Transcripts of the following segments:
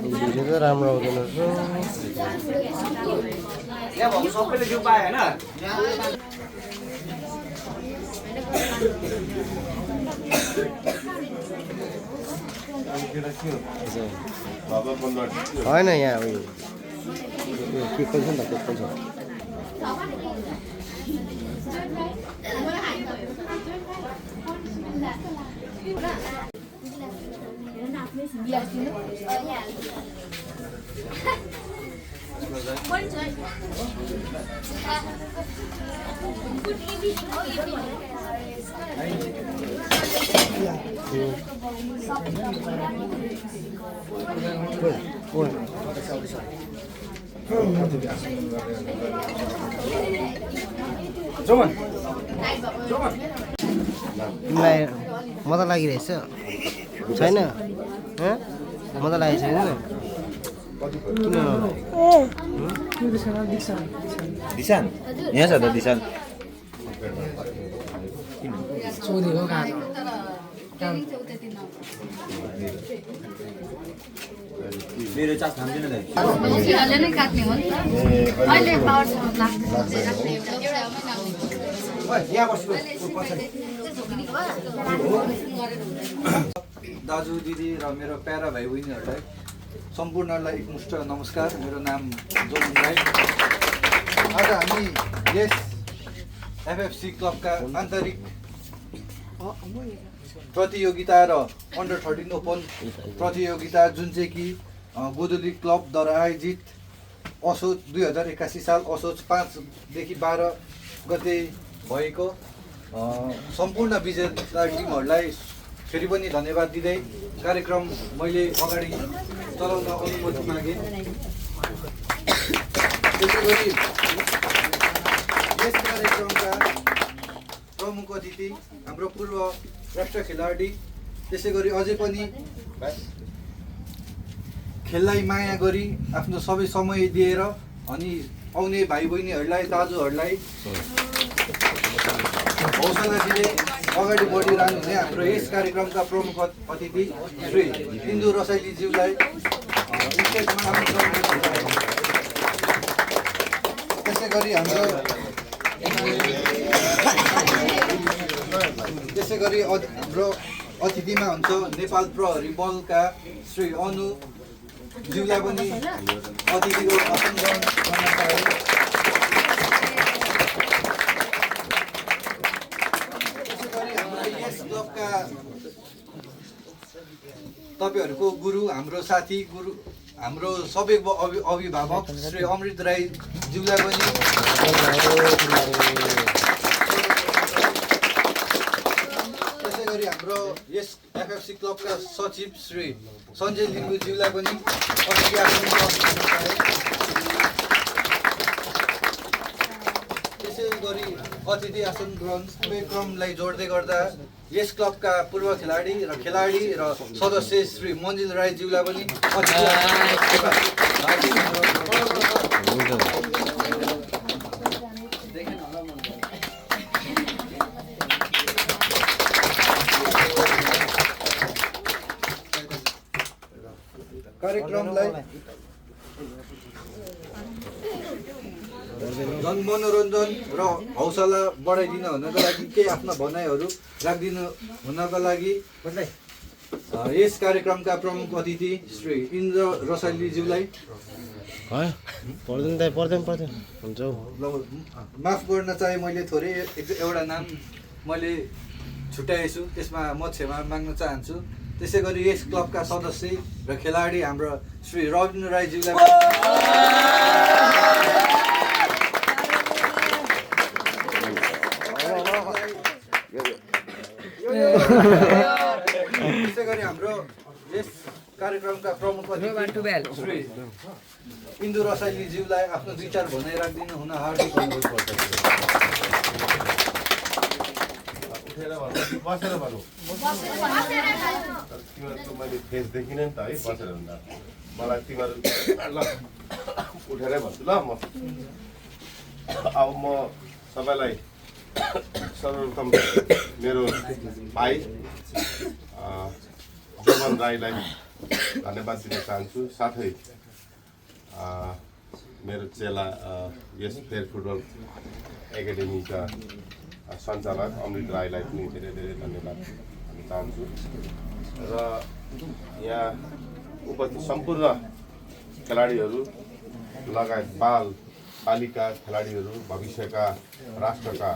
Video त राम्रो आउँदैन यहाँ भएको सबैले जिउ पाए हैन होइन यहाँ उयो के खोल्छ नि त के खोल्छ तिमीलाई मजा लागिरहेछ छैन मजा लागेको छैन दिशान यहाँ छ त दिशान सोधेको मेरो चास थाम्दैन दाइ अहिले नै काट्ने हो नि त अहिले पावर दाजु दिदी र मेरो प्यारा भाइ बहिनीहरूलाई सम्पूर्णलाई एकमुष्ट नमस्कार मेरो नाम जोगुन राई आज हामी यस एफएफसी क्लबका आन्तरिक प्रतियोगिता र अन्डर 13 ओपन प्रतियोगिता जुन चाहिँ कि गोदुली क्लबद्वारा आयोजित असोज 2081 साल असोज 5 देखि 12 गते भएको सम्पूर्ण विजेता टिमहरूलाई फेरि पनि धन्यवाद दिँदै कार्यक्रम मैले अगाडि चलाउन अनुमति मागेँ। त्यसै गरी यस कार्यक्रमका प्रमुख अतिथि हाम्रो पूर्व राष्ट्रिय खेलाडी त्यसै गरी अझै पनि खेललाई माया गरी आफ्नो सबै समय दिएर अनि आउने भाइ बहिनीहरूलाई दाजुहरूलाई हौसला दिँदै अगाडि बढिरहनु हुने हाम्रो यस कार्यक्रमका प्रमुख अतिथि श्री इन्दु रसाइलीज्यूलाई त्यसै गरी हाम्रो अतिथिमा हुन्छ नेपाल प्रहरी बलका श्री अनु ज्यूलाई पनि अतिथिको आसन ग्रहण गर्न पाए। तपाईहरुको गुरु हाम्रो साथी गुरु हाम्रो सबै अभिभावक श्री अमृत राई ज्यूलाई पनि त्यसै गरी हाम्रो यस एफएफसी क्लबका सचिव श्री सञ्जय लिम्बू ज्यूलाई पनि त्यसै गरी अतिथि आसन ग्रहण क्रमलाई जोड्दै गर्दा यस क्लबका पूर्व खेलाडी र सदस्य श्री मन्जिल राई ज्यूलाई पनि कार्यक्रमलाई जनमनोरञ्जन र हौसला बढाइदिन हुनको लागि केही आफ्ना भनाइहरू राखिदिनु हुनको लागि यस कार्यक्रमका प्रमुख अतिथि श्री इन्द्र रसाइलीज्यूलाई माफ गर्न चाहे मैले थोरै एउटा नाम मैले छुट्याएछु त्यसमा म क्षमा माग्न चाहन्छु। त्यसै गरी यस क्लबका सदस्य र खेलाडी हाम्रो श्री रविन्द्र राईज्यूलाई त्यसै गरी हाम्रो यस कार्यक्रमका प्रमुख अतिथि श्री इन्दु रसाइलीज्यूलाई आफ्नो विचार भनाइ राखिदिनु हुन हार्दिक अनुरोध गर्दछु। बसेर भनौँ तिमीहरूको मैले फेस देखिनँ नि त है बसेर भन्दा मलाई तिमीहरू ल उठेरै भन्छु ल म अब म सबैलाई सर्वप्रथम मेरो भाइ जोगन राईलाई धन्यवाद दिन चाहन्छु। साथै मेरो चेला यस फेयर फुटबल एकाडेमीका सञ्चालक अमृत राईलाई पनि धेरै धेरै धन्यवाद दिन चाहन्छु। र यहाँ उपस्थित सम्पूर्ण खेलाडीहरू लगायत बालिका खेलाडीहरू, भविष्यका राष्ट्रका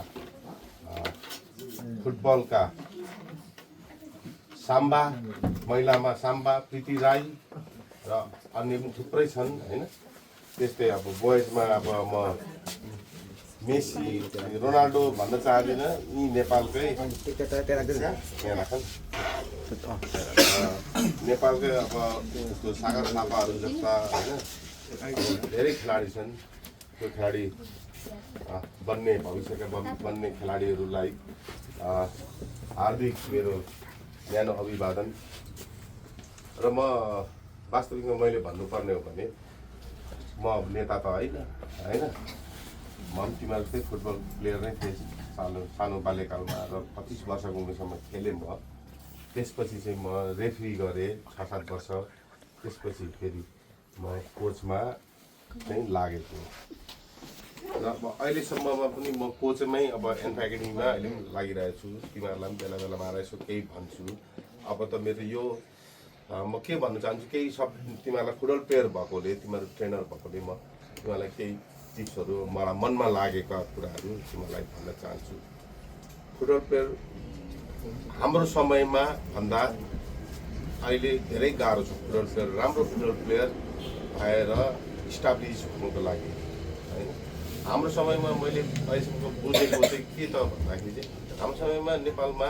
फुटबलका साम्बा, महिलामा साम्बा प्रीति राई र अन्य पनि थुप्रै छन् होइन। त्यस्तै अब बोयजमा अब म मेसी, रोनाल्डो भन्न चाहदिनँ, यी नेपालकै नेपालकै अब जस्तो सागर थापाहरू जस्ता होइन धेरै खेलाडी छन्। त्यो खेलाडी बन्ने भविष्यका बन्ने खेलाडीहरूलाई हार्दिक मेरो न्यानो अभिवादन। र म वास्तविकमा मैले भन्नुपर्ने हो भने म नेता त होइन, म पनि तिमीहरू चाहिँ फुटबल प्लेयर नै थिएँ सानो बाल्यकालमा र 25 वर्षको उमेरसम्म खेलेँ म। त्यसपछि चाहिँ म रेफ्री गरेँ 6-7 वर्ष। त्यसपछि फेरि म कोचमा चाहिँ लागेको र अब अहिलेसम्ममा पनि म कोचमै अब एन्फ एकाडेमीमा अहिले पनि लागिरहेको छु। तिमीहरूलाई पनि बेला बेलामा आएर यसो केही भन्छु। अब त मेरो यो म के भन्न चाहन्छु, केही सब तिमीहरूलाई फुटबल प्लेयर भएकोले, तिमीहरू ट्रेनर भएकोले म तिमीहरूलाई केही टिप्सहरू मलाई मनमा लागेका कुराहरू तिमीहरूलाई भन्न चाहन्छु। फुटबल प्लेयर हाम्रो समयमा भन्दा अहिले धेरै गाह्रो छ। फुटबल प्लेयर, राम्रो फुटबल प्लेयर भएर इस्टाब्लिस हुनुको लागि होइन। हाम्रो समयमा मैले अहिलेसम्म बुझेको चाहिँ के त भन्दाखेरि चाहिँ हाम्रो समयमा नेपालमा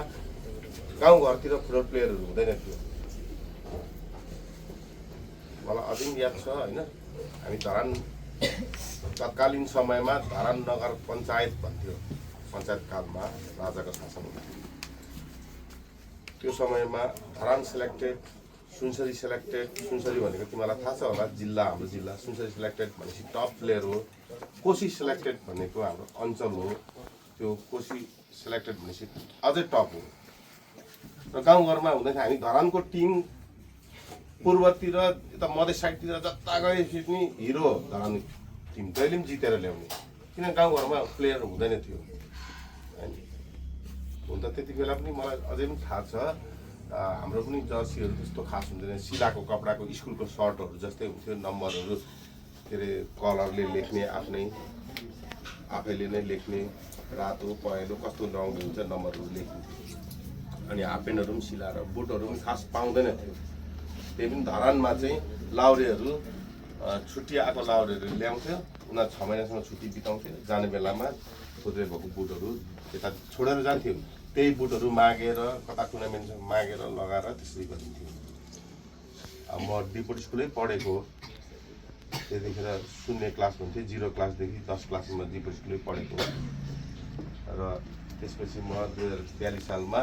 गाउँघरतिर फुटबल प्लेयरहरू हुँदैन थियो। मलाई अझै पनि याद छ होइन। हामी धरान तत्कालीन समयमा धरान नगर पञ्चायत भन्थ्यो, पञ्चायत कालमा राजाको शासनमा। त्यो समयमा धरान सेलेक्टेड, सुनसरी सेलेक्टेड। सुनसरी भनेको तिमीलाई थाहा छ होला, जिल्ला, हाम्रो जिल्ला। सुनसरी सेलेक्टेड भनेपछि टप प्लेयर हो। कोशी सेलेक्टेड भनेको हाम्रो अञ्चल हो। त्यो कोशी सेलेक्टेड भनेपछि अझै टप हो। र गाउँघरमा हुँदाखेरि हामी धरानको टिम पूर्वतिर यता मधेस साइडतिर जता गएपछि पनि हिरो धरान टिम कहिले पनि जितेर ल्याउने, किन गाउँघरमा प्लेयर हुँदैन थियो होइन। हुन त त्यति बेला पनि मलाई अझै पनि थाहा छ, हाम्रो पनि जर्सीहरू त्यस्तो खास हुँदैन। सिलाको कपडाको स्कुलको सर्टहरू जस्तै हुन्थ्यो। नम्बरहरू के अरे कलरले लेख्ने, आफैले नै लेख्ने, रातो पहेँलो कस्तो रङले हुन्छ नम्बरहरू लेख्ने। अनि हाफ प्यान्टहरू पनि सिलाएर, बुटहरू पनि खास पाउँदैन थियो। त्यही पनि धरानमा चाहिँ लाउरेहरू छुट्टी आएको लाउरेहरू ल्याउँथ्यो। उनीहरू 6 महिनासम्म छुट्टी बिताउँथ्यो। जाने बेलामा खुद्रे भएको बुटहरू यता छोडेर जान्थ्यो। त्यही बुटहरू मागेर कता टुर्नामेन्टमा मागेर लगाएर त्यसरी गरिन्थ्यो। अब म डिपोट स्कुलै पढेको, त्यतिखेर 0 क्लास हुन्थ्यो। 0 क्लासदेखि 10 क्लाससम्म डिपोट स्कुलै पढेको। र त्यसपछि म 2042 सालमा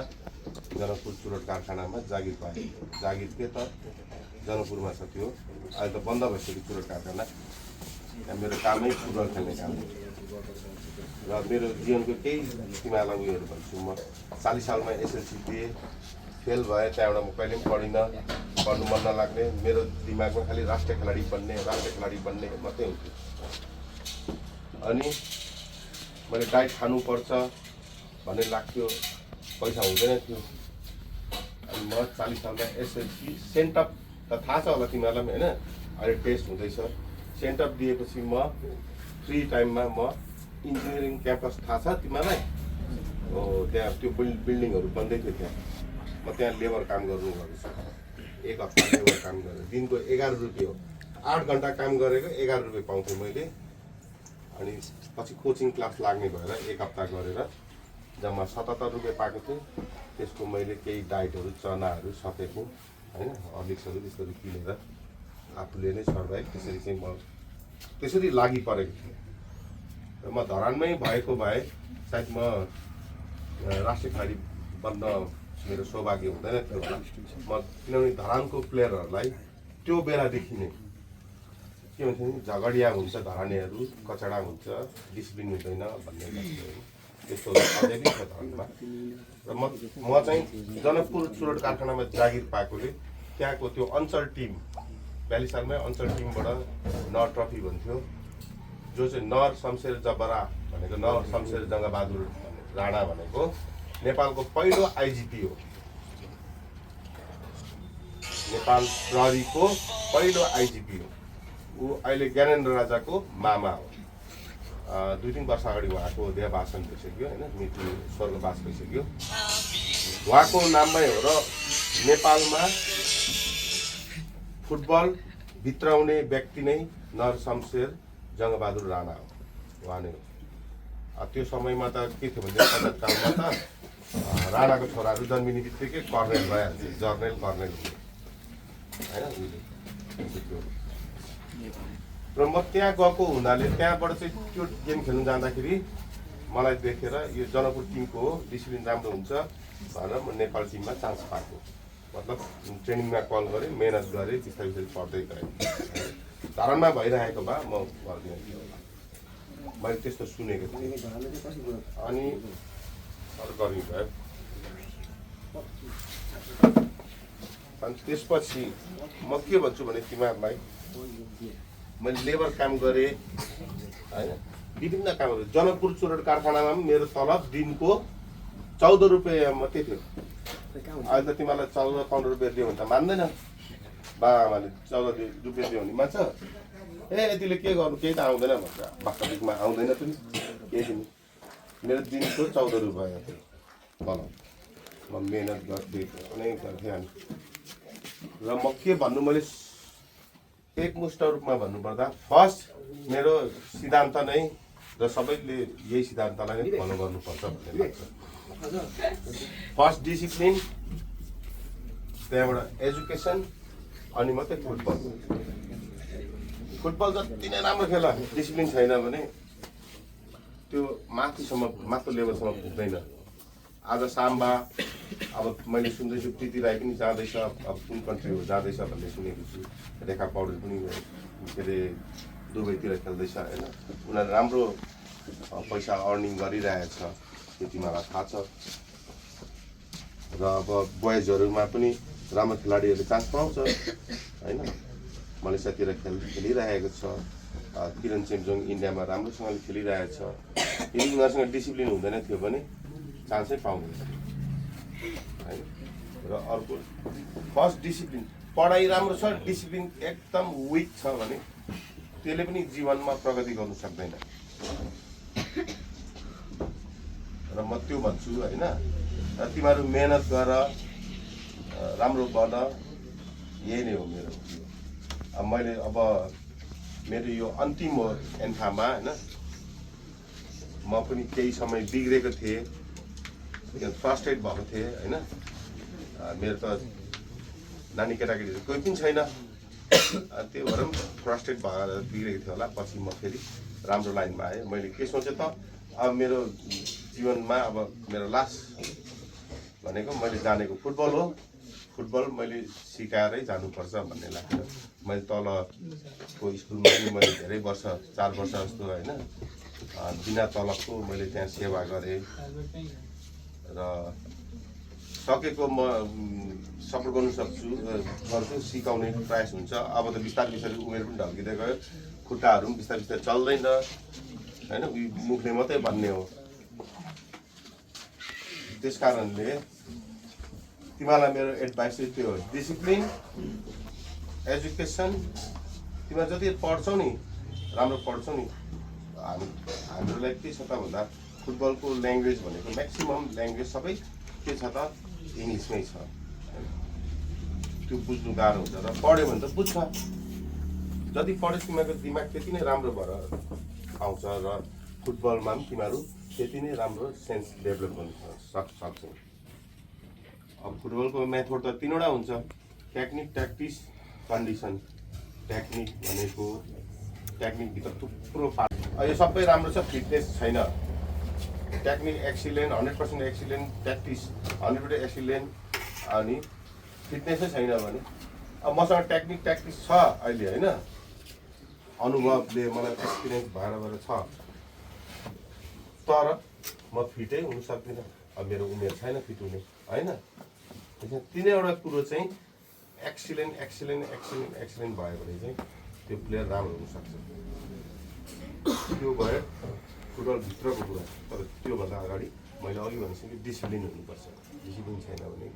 जनकपुर चुरोट कारखानामा जागिर पाएँ। जागिर के त जनकपुरमा छ, त्यो अहिले त बन्द भइसक्यो चुरोट कारखाना। मेरो कामै फुटबल खेल्ने काम हो। र मेरो जीवनको केही तिमीहरूलाई उयोहरू भन्छु। म 40 सालमा एसएलसी दिएँ, फेल भएँ। त्यहाँबाट म कहिले पनि पढिनँ, पढ्नु मन नलाग्ने। मेरो दिमागमा खालि राष्ट्रिय खेलाडी बन्ने मात्रै हुन्थ्यो। अनि मैले डाइट खानुपर्छ भन्ने लाग्थ्यो, पैसा हुँदैन थियो। अनि म 40 सालमा एसएलसी सेन्टअप त थाहा छ होला तिमीहरूलाई पनि होइन, अहिले टेस्ट हुँदैछ। सेन्टअप दिएपछि म फ्री टाइममा म इन्जिनियरिङ क्याम्पस थाहा छ तिमीहरूलाई? हो, त्यहाँ त्यो बिल्डिङहरू बन्दै थियो। त्यहाँ म त्यहाँ लेबर काम गर्नु गएको छु। 1 हप्ता लेबर काम गरेँ। दिनको 11 रुपियाँ हो। 8 घन्टा काम गरेको 11 रुपियाँ पाउँथेँ मैले। अनि पछि कोचिङ क्लास लाग्ने भएर 1 हप्ता गरेर जम्मा 77 रुपियाँ पाएको थिएँ। त्यसको मैले केही डाइटहरू, चनाहरू सकेको होइन, हर्लिक्सहरू त्यस्तोहरू किनेर आफूले नै सर्भाइभ त्यसरी चाहिँ म त्यसरी लागि परेको थिएँ। र म धरानमै भएको भए सायद म राष्ट्रिय खेलाडी बन्न मेरो सौभाग्य हुँदैन थियो होला। म किनभने धरानको प्लेयरहरूलाई त्यो बेलादेखि नै के भन्छ नि, झगडिया हुन्छ, धरानेहरू कचडा हुन्छ, डिसिप्लिन हुँदैन भन्ने त्यस्तो अझै पनि छ धरानमा। र म चाहिँ जनकपुर चुरोट कारखानामा जागिर पाएकोले त्यहाँको त्यो अञ्चल टिम ब्यालिसालमै अञ्चल टिमबाट नर ट्रफी भन्थ्यो, जो चाहिँ नर शमशेर जबरा भनेको नर शमशेर जङ्गबहादुर राणा भनेको नेपालको पहिलो आइजिपी हो। नेपाल प्रहरीको पहिलो आइजिपी हो। ऊ अहिले ज्ञानेन्द्र राजाको मामा हो। 2-3 वर्ष अगाडि उहाँको देहभासन भइसक्यो होइन, मृत्यु स्वर्गवास भइसक्यो। उहाँको नाममै हो र नेपालमा फुटबल भित्राउने व्यक्ति नै नर शमशेर जङ्गबहादुर राणा हो, उहाँ नै हो। त्यो समयमा त के थियो भने पञ्चायतकालमा त राणाको छोराहरू जन्मिने बित्तिकै कर्नेल भइहाल्छ, जर्नेल कर्नेल होइन। र म त्यहाँ गएको हुनाले त्यहाँबाट चाहिँ त्यो गेम खेल्नु जाँदाखेरि मलाई देखेर यो जनकपुर टिमको हो, डिसिप्लिन राम्रो हुन्छ भनेर म नेपाल टिममा चान्स पाएको। मतलब ट्रेनिङमा कल गरेँ, मेहनत गरेँ, बिस्तारै बिस्तारै पढ्दै गएँ। धारणमा भइरहेको भए म गर्दिनँ थियो होला, मैले त्यस्तो सुनेको थिएँ। अनि गर्नु भयो। अनि त्यसपछि म के भन्छु भने तिमीहरूलाई मैले लेबर काम गरेँ होइन, विभिन्न कामहरू। जनकपुर चुरोट कारखानामा पनि मेरो तलब दिनको 14 रुपियाँ मात्रै थियो। अहिले त तिमीहरूलाई 14-15 रुपियाँ दियो भने त मान्दैन, बाबाआमाले 14 रुपियाँ दियो भने मान्छ। यतिले के गर्नु, केही त आउँदैन भन्छ, वास्तविकमा आउँदैन पनि केही पनि। मेरो दिनको 14 रुपियाँ थियो तलब। म मेहनत गर्थेँ, अनेक गर्थेँ। र म के भन्नु, मैले एकमुष्ट रूपमा भन्नुपर्दा फर्स्ट मेरो सिद्धान्त नै, र सबैले यही सिद्धान्तलाई नै फलो गर्नुपर्छ भन्ने लाग्छ। फर्स्ट डिसिप्लिन, त्यहाँबाट एजुकेसन, अनि मात्रै फुटबल। फुटबल जति नै राम्रो खेल, डिसिप्लिन छैन भने त्यो माथिल्लो लेभलसम्म पुग्दैन। आज साम्बा, अब मैले सुन्दैछु प्रीति राई पनि जाँदैछ, अब कुन कन्ट्री हो जाँदैछ भन्ने सुनेको छु। रेखा पौडेल पनि के अरे दुबईतिर खेल्दैछ होइन। उनीहरू राम्रो पैसा अर्निङ गरिरहेछ, त्यो तिमीहरूलाई थाहा छ। र अब बोइजहरूमा पनि राम्रो खेलाडीहरूले चान्स पाउँछ होइन। मलेसियातिर खेलिरहेको छ, किरण चेम्जोङ इन्डियामा राम्रोसँगले खेलिरहेछ। यदि उनीहरूसँग डिसिप्लिन हुँदैन थियो भने चान्सै पाउँदैन होइन। र अर्को फर्स्ट डिसिप्लिन, पढाइ राम्रो छ, डिसिप्लिन एकदम विक छ भने त्यसले पनि जीवनमा प्रगति गर्नु सक्दैन। र म त्यो भन्छु होइन। र तिमीहरू मेहनत गर, राम्रो बन, यही नै हो मेरो। अब मैले मेरो यो अन्तिम हो एन्थामा होइन। म पनि केही समय बिग्रेको थिएँ, फ्रस्ट्रेट भएको थिएँ होइन। मेरो त नानी केटाकेटीहरू कोही पनि छैन, त्यो भएर पनि फ्रस्ट्रेट भएर बिग्रेको थियो होला। पछि म फेरि राम्रो लाइनमा आएँ। मैले के सोचेँ त, अब मेरो जीवनमा अब मेरो लास्ट भनेको मैले जानेको फुटबल हो। फुटबल मैले सिकाएरै जानुपर्छ भन्ने लाग्छ। मैले तलको स्कुलमा पनि मैले धेरै वर्ष, 4 वर्ष जस्तो होइन, बिना तलबको मैले त्यहाँ सेवा गरेँ। र सकेको म सपोर्ट गर्नु गर्छु, सिकाउने प्रयास हुन्छ। अब त बिस्तारै बिस्तारै उमेर पनि ढल्किँदै गयो, खुट्टाहरू पनि बिस्तारै बिस्तारै चल्दैन होइन, मुखले मात्रै भन्ने हो। त्यस कारणले तिमीहरूलाई मेरो एडभाइस चाहिँ त्यो हो, डिसिप्लिन, एजुकेसन। तिमीहरू जति पढ्छौ नि, राम्रो पढ्छौ नि, हामीहरूलाई के छ त भन्दा फुटबलको ल्याङ्ग्वेज भनेको म्याक्सिमम् ल्याङ्ग्वेज सबै के छ त इङ्ग्लिसमै छ। त्यो बुझ्नु गाह्रो हुन्छ। र पढ्यो भने त बुझ्छ, जति पढ्यो तिमीहरूको दिमाग त्यति नै राम्रो भएर आउँछ। र फुटबलमा पनि तिमीहरू त्यति नै राम्रो सेन्स डेभलप गर्नु सक्छौ। अब फुटबलको मेथड त 3वटा हुन्छ, टेक्निक, ट्याक्टिस, कन्डिसन। टेक्निक भनेको टेक्निकभित्र थुप्रो पार्ट, यो सबै राम्रो छ, फिटनेस छैन। Technique excellent, 100% excellent, practice 100% excellent, अनि फिटनेसै छैन भने। अब मसँग टेक्निक ट्याक्टिस छ अहिले होइन, अनुभवले मलाई एक्सपिरियन्स भएर छ, तर म फिटै हुन सक्दिनँ। अब मेरो उमेर छैन फिट हुने होइन। 3वटा कुरो चाहिँ एक्सिलेन्ट भयो भने चाहिँ त्यो प्लेयर राम्रो हुनसक्छ। त्यो भयो फुटबलभित्रको कुरा। तर त्योभन्दा अगाडि मैले अघि भनेपछि डिसिप्लिन हुनुपर्छ। डिसिप्लिन छैन भने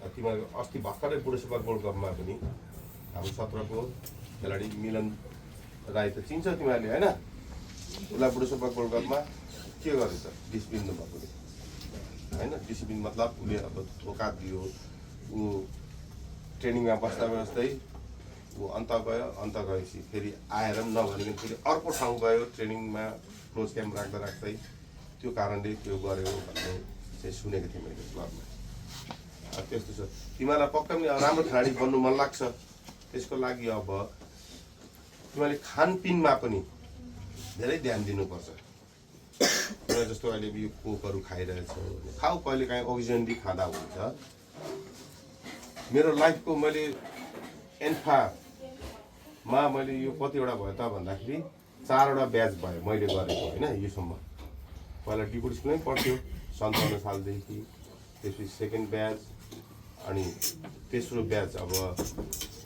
तिमीहरू अस्ति भर्खरै बुढो सुपर गोल्ड कपमा पनि हाम्रो 17 को खेलाडी मिलन राई त चिन्छ तिमीहरूले होइन? उसलाई बुढो सुपर गोल्ड कपमा के गरेछ? डिसिप्लिन नभएको होइन। डिसिप्लिन मतलब उसले अब धोका दियो, ऊ ट्रेनिङमा बस्दा बस्दै ऊ अन्त गएपछि फेरि आएर पनि नभनिकन फेरि अर्को ठाउँ गयो ट्रेनिङमा क्लोज क्याम्प राख्दै त्यो कारणले त्यो गर्यो भन्ने चाहिँ सुनेको थिएँ मैले क्लबमा। त्यस्तो छ। तिमीहरूलाई पक्कै पनि राम्रो खेलाडी बन्नु मन लाग्छ, त्यसको लागि अब तिमीहरूले खानपिनमा पनि धेरै ध्यान दिनुपर्छ। जस्तो अहिले यो कोकहरू खाइरहेछौ खाऊ, कहिले काहीँ ओकेजनली खाँदा हुन्छ। मेरो लाइफको मैले एन्फामा मैले यो कतिवटा भयो त भन्दाखेरि 4वटा ब्याच भयो मैले गरेको होइन योसम्म। पहिला डिपुटी स्कुलमै पढ्थ्यो 57 सालदेखि, त्यसपछि सेकेन्ड ब्याच, अनि तेस्रो ब्याच अब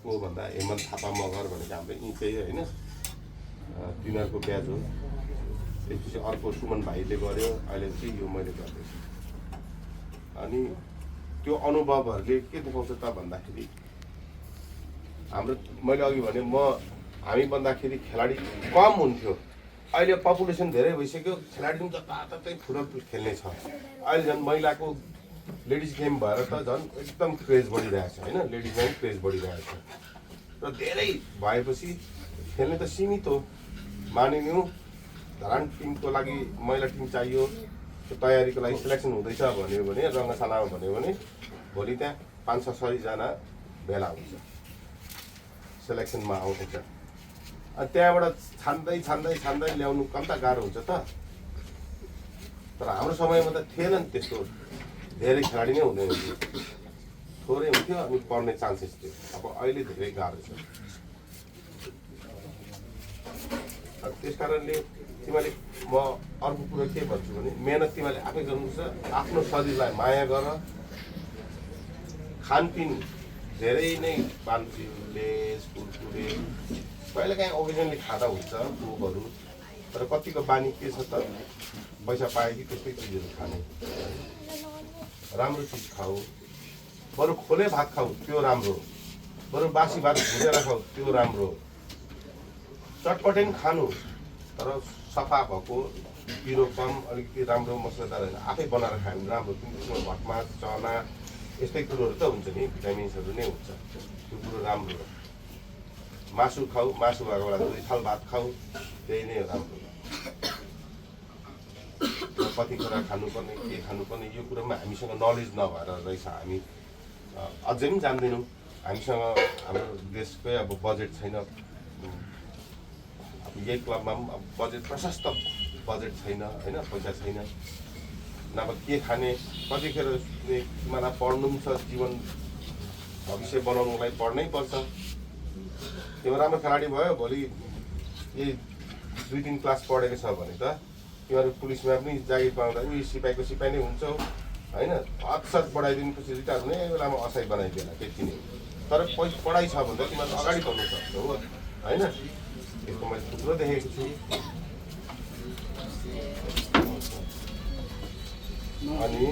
को भन्दा हेमन्त थापा मगर भनेको हाम्रो यहीँकै होइन, तिनीहरूको ब्याच हो। त्यसपछि अर्को सुमन भाइले गर्यो, अहिले चाहिँ यो मैले गर्दैछु। अनि त्यो अनुभवहरूले के देखाउँछ त भन्दाखेरि हाम्रो मैले अघि भने हामी बन्दाखेरि खेलाडी कम हुन्थ्यो, अहिले पपुलेसन धेरै भइसक्यो, खेलाडी पनि जताततै फुटबल खेल्ने छ। अहिले झन् महिलाको लेडिज गेम भएर त झन् एकदम क्रेज बढिरहेछ होइन, लेडिजमा पनि क्रेज बढिरहेछ। र धेरै भएपछि खेल्ने त सीमित हो। मानिलिउँ धरान टिमको लागि महिला टिम चाहियो, त्यो तयारीको लागि सिलेक्सन हुँदैछ भन्यो भने रङ्गशालामा भन्यो भने भोलि त्यहाँ 500-600 जना भेला हुन्छ, सिलेक्सनमा आउँछ। अनि त्यहाँबाट छान्दै ल्याउनु कम्ता गाह्रो हुन्छ त। तर हाम्रो समयमा त थिएन नि त्यस्तो, धेरै खेलाडी नै हुँदैन थियो, थोरै हुन्थ्यो अनि पढ्ने चान्सेस थियो। अब अहिले धेरै गाह्रो छ। त्यस कारणले तिमीले म अर्को कुरो के भन्छु भने मेहनत तिमीले आफै गर्नुपर्छ। आफ्नो शरीरलाई माया गर, खानपिन धेरै नै पानपिन, लेस, कुरकुरे कहिलेकाहीँ ओकेजनले खाँदा हुन्छ कोकहरू, तर कतिको बानी के छ त पैसा पायो कि त्यस्तै चिजहरू खाने। राम्रो चिज खाऊ, बरु खोले भात खाऊ त्यो राम्रो, बरु बासी भात भुजेर खाऊ त्यो राम्रो। चटपटे पनि खानु तर सफा भएको, पिरो कम, अलिकति राम्रो मसलादार होइन, आफै बनाएर खायो भने राम्रो। किनकि भटमास, चना यस्तै कुरोहरू त हुन्छ नि, भिटामिन्सहरू नै हुन्छ, त्यो कुरो राम्रो हो। मासु खाऊ, मासु भएको बेला 2 थाल भात खाऊ, त्यही नै हो राम्रो। कति कुरा खानुपर्ने, के खानुपर्ने, यो कुरोमा हामीसँग नलेज नभएर रहेछ। हामी अझै पनि जान्दैनौँ। हामीसँग हाम्रो देशकै अब बजेट छैन, अब यही क्लबमा पनि अब बजेट प्रशस्त बजेट छैन होइन, पैसा छैन। नभए के खाने, कतिखेर तिमीलाई पढ्नु पनि छ, जीवन भविष्य बनाउनुको लागि पढ्नै पर्छ। तिम्रो राम्रो खेलाडी भयो, भोलि यही 2-3 क्लास पढेको छ भने त तिमीहरू पुलिसमा पनि जागिर पाउँदा सिपाहीको सिपाही नै हुन्छौ होइन। अक्सर पढाइदिनुपछि रिटायर हुने बेलामा असहाय बनाइदिएला त्यति नै। तर पढाइ छ भने त तिमीहरू अगाडि बढ्नु सक्छौ होइन। यसको मैले थुप्रो देखेको छु। अनि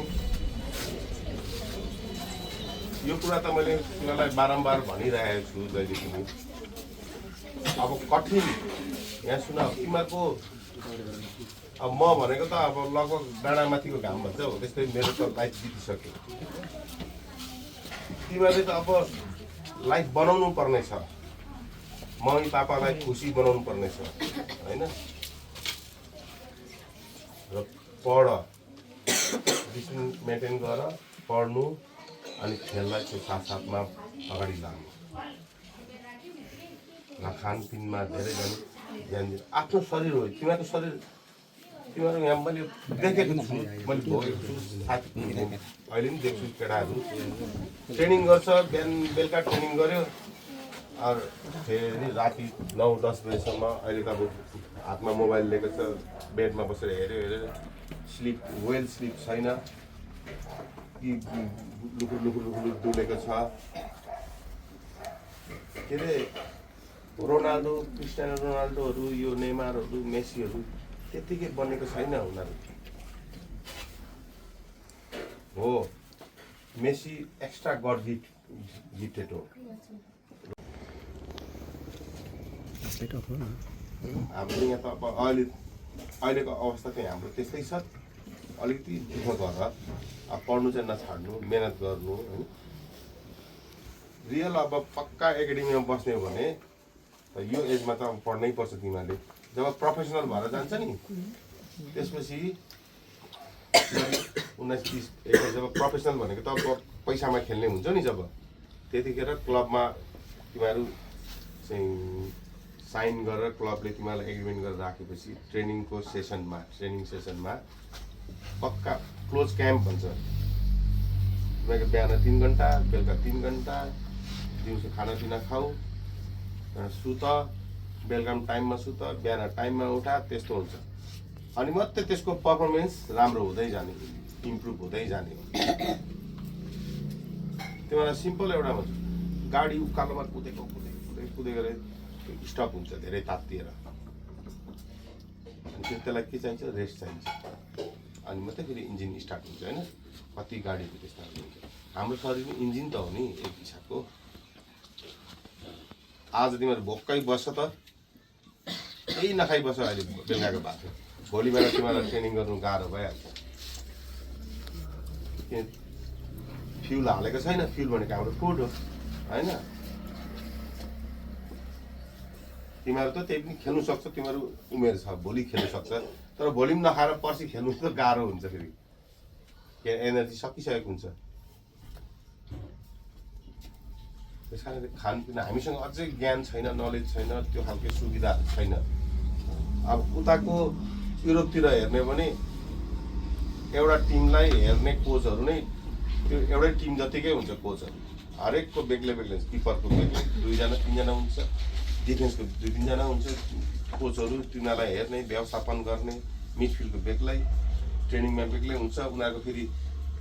यो कुरा त मैले तिमीहरूलाई बारम्बार भनिरहेको छु जहिले पनि। अब कठिन यहाँ सुन, तिमीहरूको अब म भनेको त अब लगभग डाँडामाथिको घाम भन्छ हो, त्यस्तै मेरो त लाइफ बितिसक्यो। तिमीहरूले त अब लाइफ बनाउनु पर्ने छ, मम्मी पापालाई खुसी बनाउनु पर्ने छ होइन। र पढ, डिसिप्लिन मेन्टेन गर, पढ्नु अनि खेललाई चाहिँ साथसाथमा अगाडि लानु र खानपिनमा धेरै ध्यान दिनु। आफ्नो शरीर हो, तिमीहरूको शरीर। तिमीहरू यहाँ मैले देखेको छु, मैले भोगेको छु, साथी अहिले पनि देख्छु। केटाहरू ट्रेनिङ गर्छ, बिहान बेलुका ट्रेनिङ गर्यो, अरू फेरि राति 9-10 बजीसम्म। अहिले त अब हातमा मोबाइल लिएको छ, बेडमा बसेर हेऱ्यो, स्लिप वेल स्लिप छैन। कति लुकुर लुकुर लुकुर डुलेको छ के अरे रोनाल्डो क्रिस्टियानो रोनाल्डोहरू यो नेमारहरू मेसीहरू त्यत्तिकै बनेको छैन उनीहरू हो मेसी एक्स्ट्रा गड गिफ्टेड हो हाम्रो यहाँ त अब अहिलेको अवस्था चाहिँ हाम्रो त्यस्तै छ अलिकति दुःख गरेर अब पढ्नु चाहिँ नछाड्नु मेहनत गर्नु होइन रियल अब पक्का एकाडेमीमा बस्ने हो भने यो एजमा त अब पढ्नै पर्छ तिमीहरूले जब प्रोफेसनल भएर जान्छ नि त्यसपछि 19-20 जब प्रोफेसनल भनेको त अब पैसामा खेल्ने हुन्छ नि जब त्यतिखेर क्लबमा तिमीहरू चाहिँ साइन गरेर क्लबले तिमीहरूलाई एग्रिमेन्ट गरेर राखेपछि ट्रेनिङ सेसनमा पक्का क्लोज क्याम्प भन्छ तिमीहरूको बिहान 3 घन्टा बेलुका 3 घन्टा दिउँसो खानापिना खाऊ सुत बेलुका टाइममा सुत बिहान टाइममा उठा त्यस्तो हुन्छ अनि मात्रै त्यसको पर्फर्मेन्स राम्रो हुँदै जाने इम्प्रुभ हुँदै जाने हो तिमीलाई सिम्पल एउटा भन्छ गाडी उकालोमा कुदेको स्टप हुन्छ धेरै तात्तिएर अनि त्यसलाई के चाहिन्छ रेस्ट चाहिन्छ अनि मात्रै फेरि इन्जिन स्टार्ट हुन्छ होइन कति गाडीहरू त्यस्ता हुन्छ हाम्रो शरीरमा इन्जिन त हो नि एक हिसाबको आज तिमीहरू भोकै बस्छ त केही नखाइ बस्छ अहिले बेलुकाको बाटो भोलि बेला तिमीहरूलाई ट्रेनिङ गर्नु गाह्रो भइहाल्छ किन फ्युल हालेको छैन फ्युल भनेको हाम्रो फुड हो होइन तिमीहरू त त्यही पनि खेल्नु सक्छ तिमीहरू उमेर छ भोलि खेल्नु सक्छ तर भोलि पनि नखाएर पर्सि खेल्नु त गाह्रो हुन्छ फेरि एनर्जी सकिसकेको हुन्छ त्यस कारणले खानपिन हामीसँग अझै ज्ञान छैन नलेज छैन त्यो खालको सुविधाहरू छैन अब उताको युरोपतिर हेर्ने भने एउटा टिमलाई हेर्ने कोचहरू नै त्यो एउटै टिम जतिकै हुन्छ कोचहरू हरेकको बेग्लै बेग्लै किपरको बेग्लै 2-3जना हुन्छ डिफेन्सको 2-3जना हुन्छ कोचहरू तिनीहरूलाई हेर्ने व्यवस्थापन गर्ने मिडफिल्डको बेग्लै ट्रेनिङमा बेग्लै हुन्छ उनीहरूको फेरि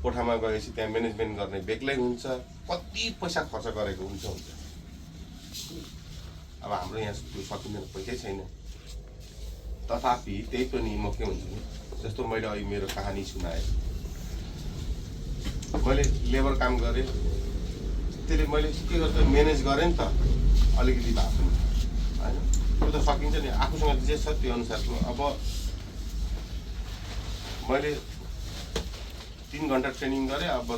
कोठामा गएपछि त्यहाँ म्यानेजमेन्ट गर्ने बेग्लै हुन्छ कति पैसा खर्च गरेको हुन्छ अब हाम्रो यहाँ त्यो सकिँदैन पैसै छैन तथापि त्यही पनि म के हुन्छ नि जस्तो मैले अहिले मेरो कहानी सुनाएँ मैले लेबर काम गरेँ त्यसले मैले के गर्छ म्यानेज गरेँ नि त अलिकति भए पनि होइन त्यो त सकिन्छ नि आफूसँग जे छ त्यो अनुसारको अब मैले 3 घन्टा ट्रेनिङ गरेँ अब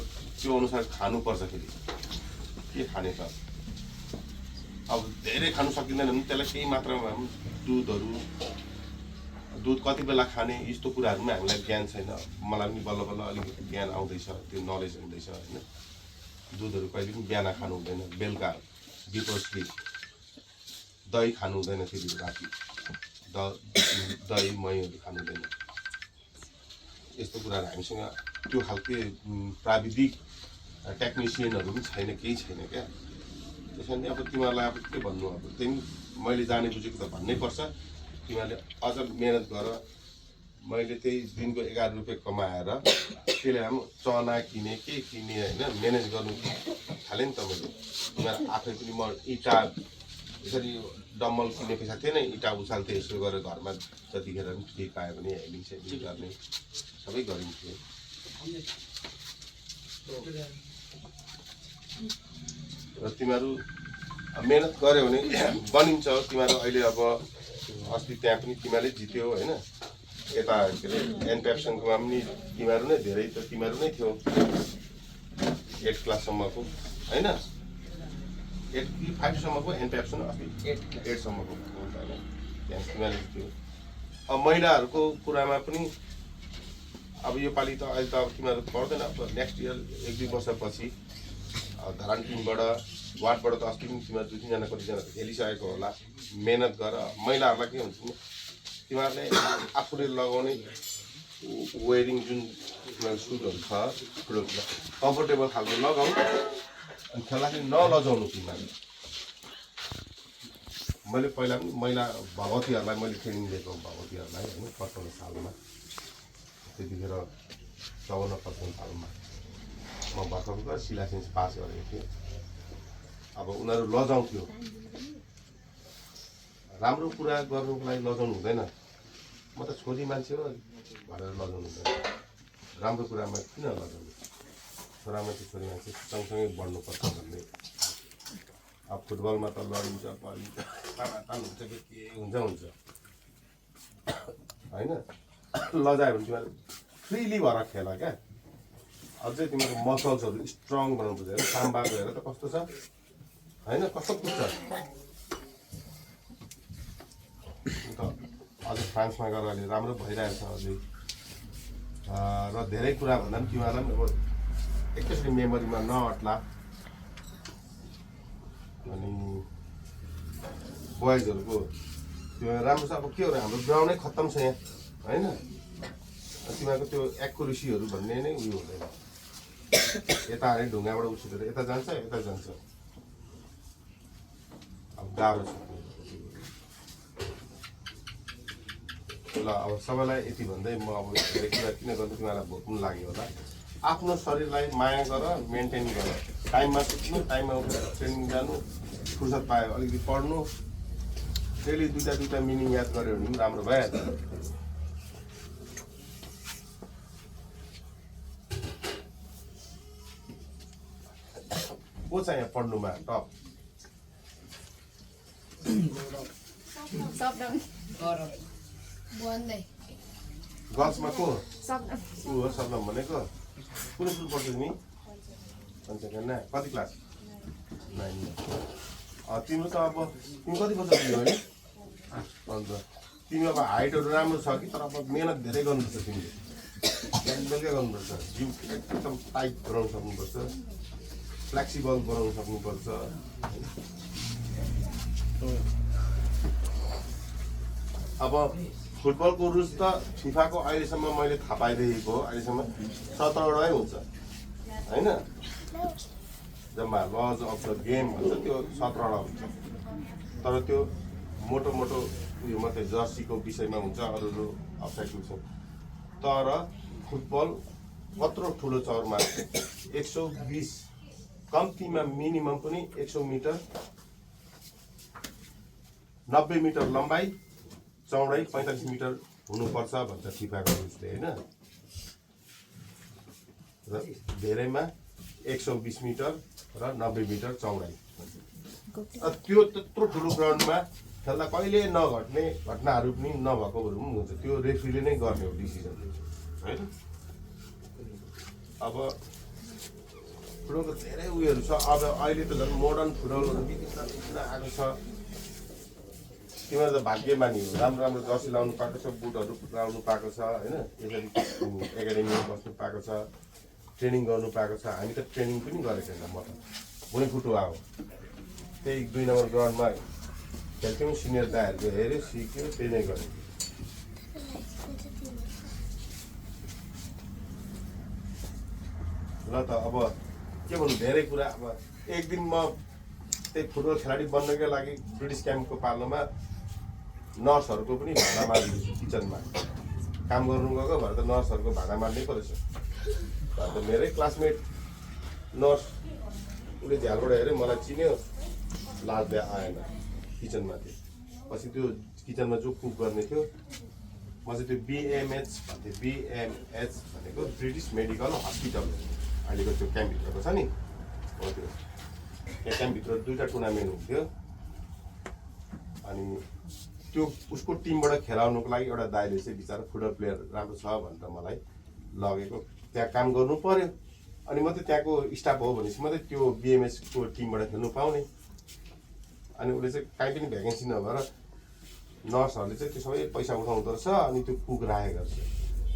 त्यो अनुसार खानुपर्छ फेरि के खाने त अब धेरै खानु सकिँदैन भने त्यसलाई केही मात्रामा दुध कति बेला खाने यस्तो कुराहरूमा हामीलाई ज्ञान छैन मलाई पनि बल्ल बल्ल अलिकति ज्ञान आउँदैछ त्यो नलेज हुँदैछ होइन दुधहरू कहिले पनि बिहान खानु हुँदैन बेलुका बिफोर स्लिप दही खानु हुँदैन फेरि राति दही महीहरू खानु हुँदैन यस्तो कुराहरू हामीसँग त्यो खालको प्राविधिक टेक्निसियनहरू पनि छैन केही छैन क्या त्यस कारण अब तिमीहरूलाई अब के भन्नु अब त्यही मैले जाने बुझेको त भन्नै पर्छ तिमीहरूले अझ मेहनत गर मैले त्यही दिनको 11 रुपियाँ कमाएर त्यसले हामी चना किने के किने होइन म्यानेज गर्नु थालेँ नि त मैले तिमीहरू आफै पनि म इँटा यसरी डम्बल किन्ने पैसा थिएन इँटा उचाल्थेँ यसो गरेर घरमा जतिखेर पनि फ्री पायो भने हेलिङ सेलिङ गर्ने सबै गरिन्थ्यो र तिमीहरू मेहनत गऱ्यो भने बनिन्छ तिमीहरू अहिले अब अस्ति त्यहाँ पनि तिमीहरूले जित्यो होइन यता के अरे एनपेप्सनकोमा पनि तिमीहरू नै धेरै त तिमीहरू नै थियो 8 क्लाससम्मको होइन 5 सम्मको एनपेप्सन अस्ति 8 सम्मको होइन त्यहाँ तिमीहरूले थियो अब महिलाहरूको कुरामा पनि अब योपालि त अहिले त अब तिमीहरू पढ्दैन अब नेक्स्ट इयर 1-2 वर्षपछि धरान टिमबाट वार्डबाट त अस्ति पनि तिमीहरू 2-3जना कतिजना खेलिसकेको होला मेहनत गर महिलाहरूलाई के हुन्छ तिमीहरूले आफूले लगाउने वेयरिङ जुन सुटहरू छ कम्फर्टेबल खालको लगाऊ अनि खेल्दाखेरि नलजाउनु तिमीहरूले मैले पहिला पनि महिला भगवतीहरूलाई मैले ट्रेनिङ दिएको भगवतीहरूलाई होइन 55 सालमा त्यतिखेर 54-55 सालमा म भर्खर सिलाइसेन्स पास गरेको थिएँ। अब उनीहरू लजाउँथ्यो, राम्रो कुरा गर्नुको लागि लजाउनु हुँदैन। म त छोरी मान्छे हो भनेर लजाउनु हुँदैन। राम्रो कुरामा किन लजाउनु? छोरा मान्छे छोरी मान्छे सँगसँगै बढ्नुपर्छ भन्ने। अब फुटबलमा त लडिन्छ पढिन्छ तान हुन्छ कि के हुन्छ होइन। लजायो भने तिमीहरू फ्रिली भएर खेल क्या। अझै तिम्रो मसल्सहरू स्ट्रङ बनाउनु पर्छ। हेर साम्बाको हेर त कस्तो छ होइन, कस्तो पुग्छ। अन्त अझै फ्रान्समा गएर अहिले राम्रो भइरहेको छ अझै। र धेरै कुरा भन्दा पनि तिमीहरूलाई पनि अब एकैचोटि मेमोरीमा नअट्ला। अनि बोइजहरूको त्यो राम्रो छ। अब के हो र हाम्रो ग्राउन्डै खत्तम छ यहाँ होइन। तिमीहरूको त्यो एक्युरेसीहरू भन्ने नै उयो हुँदैन। यता हाने ढुङ्गाबाट उछिटेर यता जान्छ यता जान्छ। अब गाह्रो छ। ल अब सबैलाई यति भन्दै म अब धेरै कुरा किन गर्नु तिमीहरूलाई भोक पनि लाग्यो होला। आफ्नो शरीरलाई माया गर, मेन्टेन गर। टाइममा सुत्नु, टाइममा उठेर ट्रेनिङ जानु, फुर्सद पायो अलिकति पढ्नु, डेली दुईवटा मिनिङ याद गऱ्यो भने पनि राम्रो भइहाल्छ। को छ यहाँ पढ्नुमा टप? गर्ल्समा को? ऊ हो सबनम भनेको। कुन स्कुल पढ्छौ तिमी? पञ्चकन्या। कति क्लास? 9। तिम्रो त अब तिमी कति वर्ष पुग्यो अहिले? अन्त तिमी अब हाइटहरू राम्रो छ कि, तर अब मेहनत धेरै गर्नुपर्छ। तिमीले बिहान बेलुका गर्नुपर्छ। जिउ एकदम टाइट बनाउनु सक्नुपर्छ, फ्लेक्सिबल बनाउनु सक्नुपर्छ। अब फुटबलको रुल्स त फिफाको अहिलेसम्म मैले थाहा पाइरहेको हो, अहिलेसम्म 17वटै हुन्छ होइन। जम्मा लज अफ द गेम भन्छ त्यो 17वटा हुन्छ। तर त्यो मोटो मोटो उयो मात्रै जर्सीको विषयमा हुन्छ, अरू अफसाइड विषय। तर फुटबल कत्रो ठुलो चौरमा 120 कम्तीमा मिनिमम पनि 100 मिटर, 90 मिटर लम्बाइ, चौडाइ 45 मिटर हुनुपर्छ भन्छ फिफाको रुल्सले होइन। र धेरैमा 120 मिटर र 90 मिटर चौडाइ। त्यो त्यत्रो ठुलो ग्राउन्डमा खेल्दा कहिले नघट्ने घटनाहरू पनि नभएकोहरू पनि हुन्छ। त्यो रेफ्रीले नै गर्ने हो डिसिजन होइन। अब फुटबलको धेरै उयोहरू छ। अब अहिले त झन् मोडर्न फुटबलहरू विभिन्न आएको छ। तिमीहरू त भाग्यमानी हो, राम्रो राम्रो जर्सी लाउनु पाएको छ, बुटहरू लाउनु पाएको छ होइन। यसरी एकाडेमीमा बस्नु पाएको छ, ट्रेनिङ गर्नु पाएको छ। हामी त ट्रेनिङ पनि गरेको छैन। म त भुइँफुटुवा हो। त्यही 2 नम्बर ग्राउन्डमा खेल्थ्यौँ। सिनियर दाइहरूको हेऱ्यो, सिक्यो, त्यही नै गरेँ। ल त अब के भन्नु, धेरै कुरा। अब एक दिन म त्यही फुटबल खेलाडी बन्नकै लागि ब्रिटिस क्याम्पको पालोमा नर्सहरूको पनि भाँडा मारिदिन्छु। किचनमा काम गर्नु गएको भएर त नर्सहरूको भाँडा मार्नै परेछ। त मेरै क्लासमेट नर्स, उसले झ्यालबाट हेऱ्यो, मलाई चिन्यो, लाजले आएन। किचनमा थियो। पछि त्यो किचनमा जो कुक गर्ने थियो, म चाहिँ त्यो BMH भन्थेँ। BMH भनेको ब्रिटिस मेडिकल हस्पिटल, अहिलेको त्यो क्याम्पभित्रको छ नि हो। त्यो त्यहाँ क्याम्पभित्र 2टा टुर्नामेन्ट हुन्थ्यो। अनि त्यो उसको टिमबाट खेलाउनुको लागि एउटा दाइले चाहिँ बिचरा फुटबल प्लेयर राम्रो छ भनेर मलाई लगेको। त्यहाँ काम गर्नु पर्यो। अनि म त त्यहाँको स्टाफ हो भनेपछि मात्रै त्यो BMH को टिमबाट खेल्नु पाउने। अनि उसले चाहिँ काहीँ पनि भ्याकेन्सी नभएर नर्सहरूले चाहिँ त्यो सबै पैसा उठाउँदो रहेछ। अनि त्यो कुक राखेको रहेछ।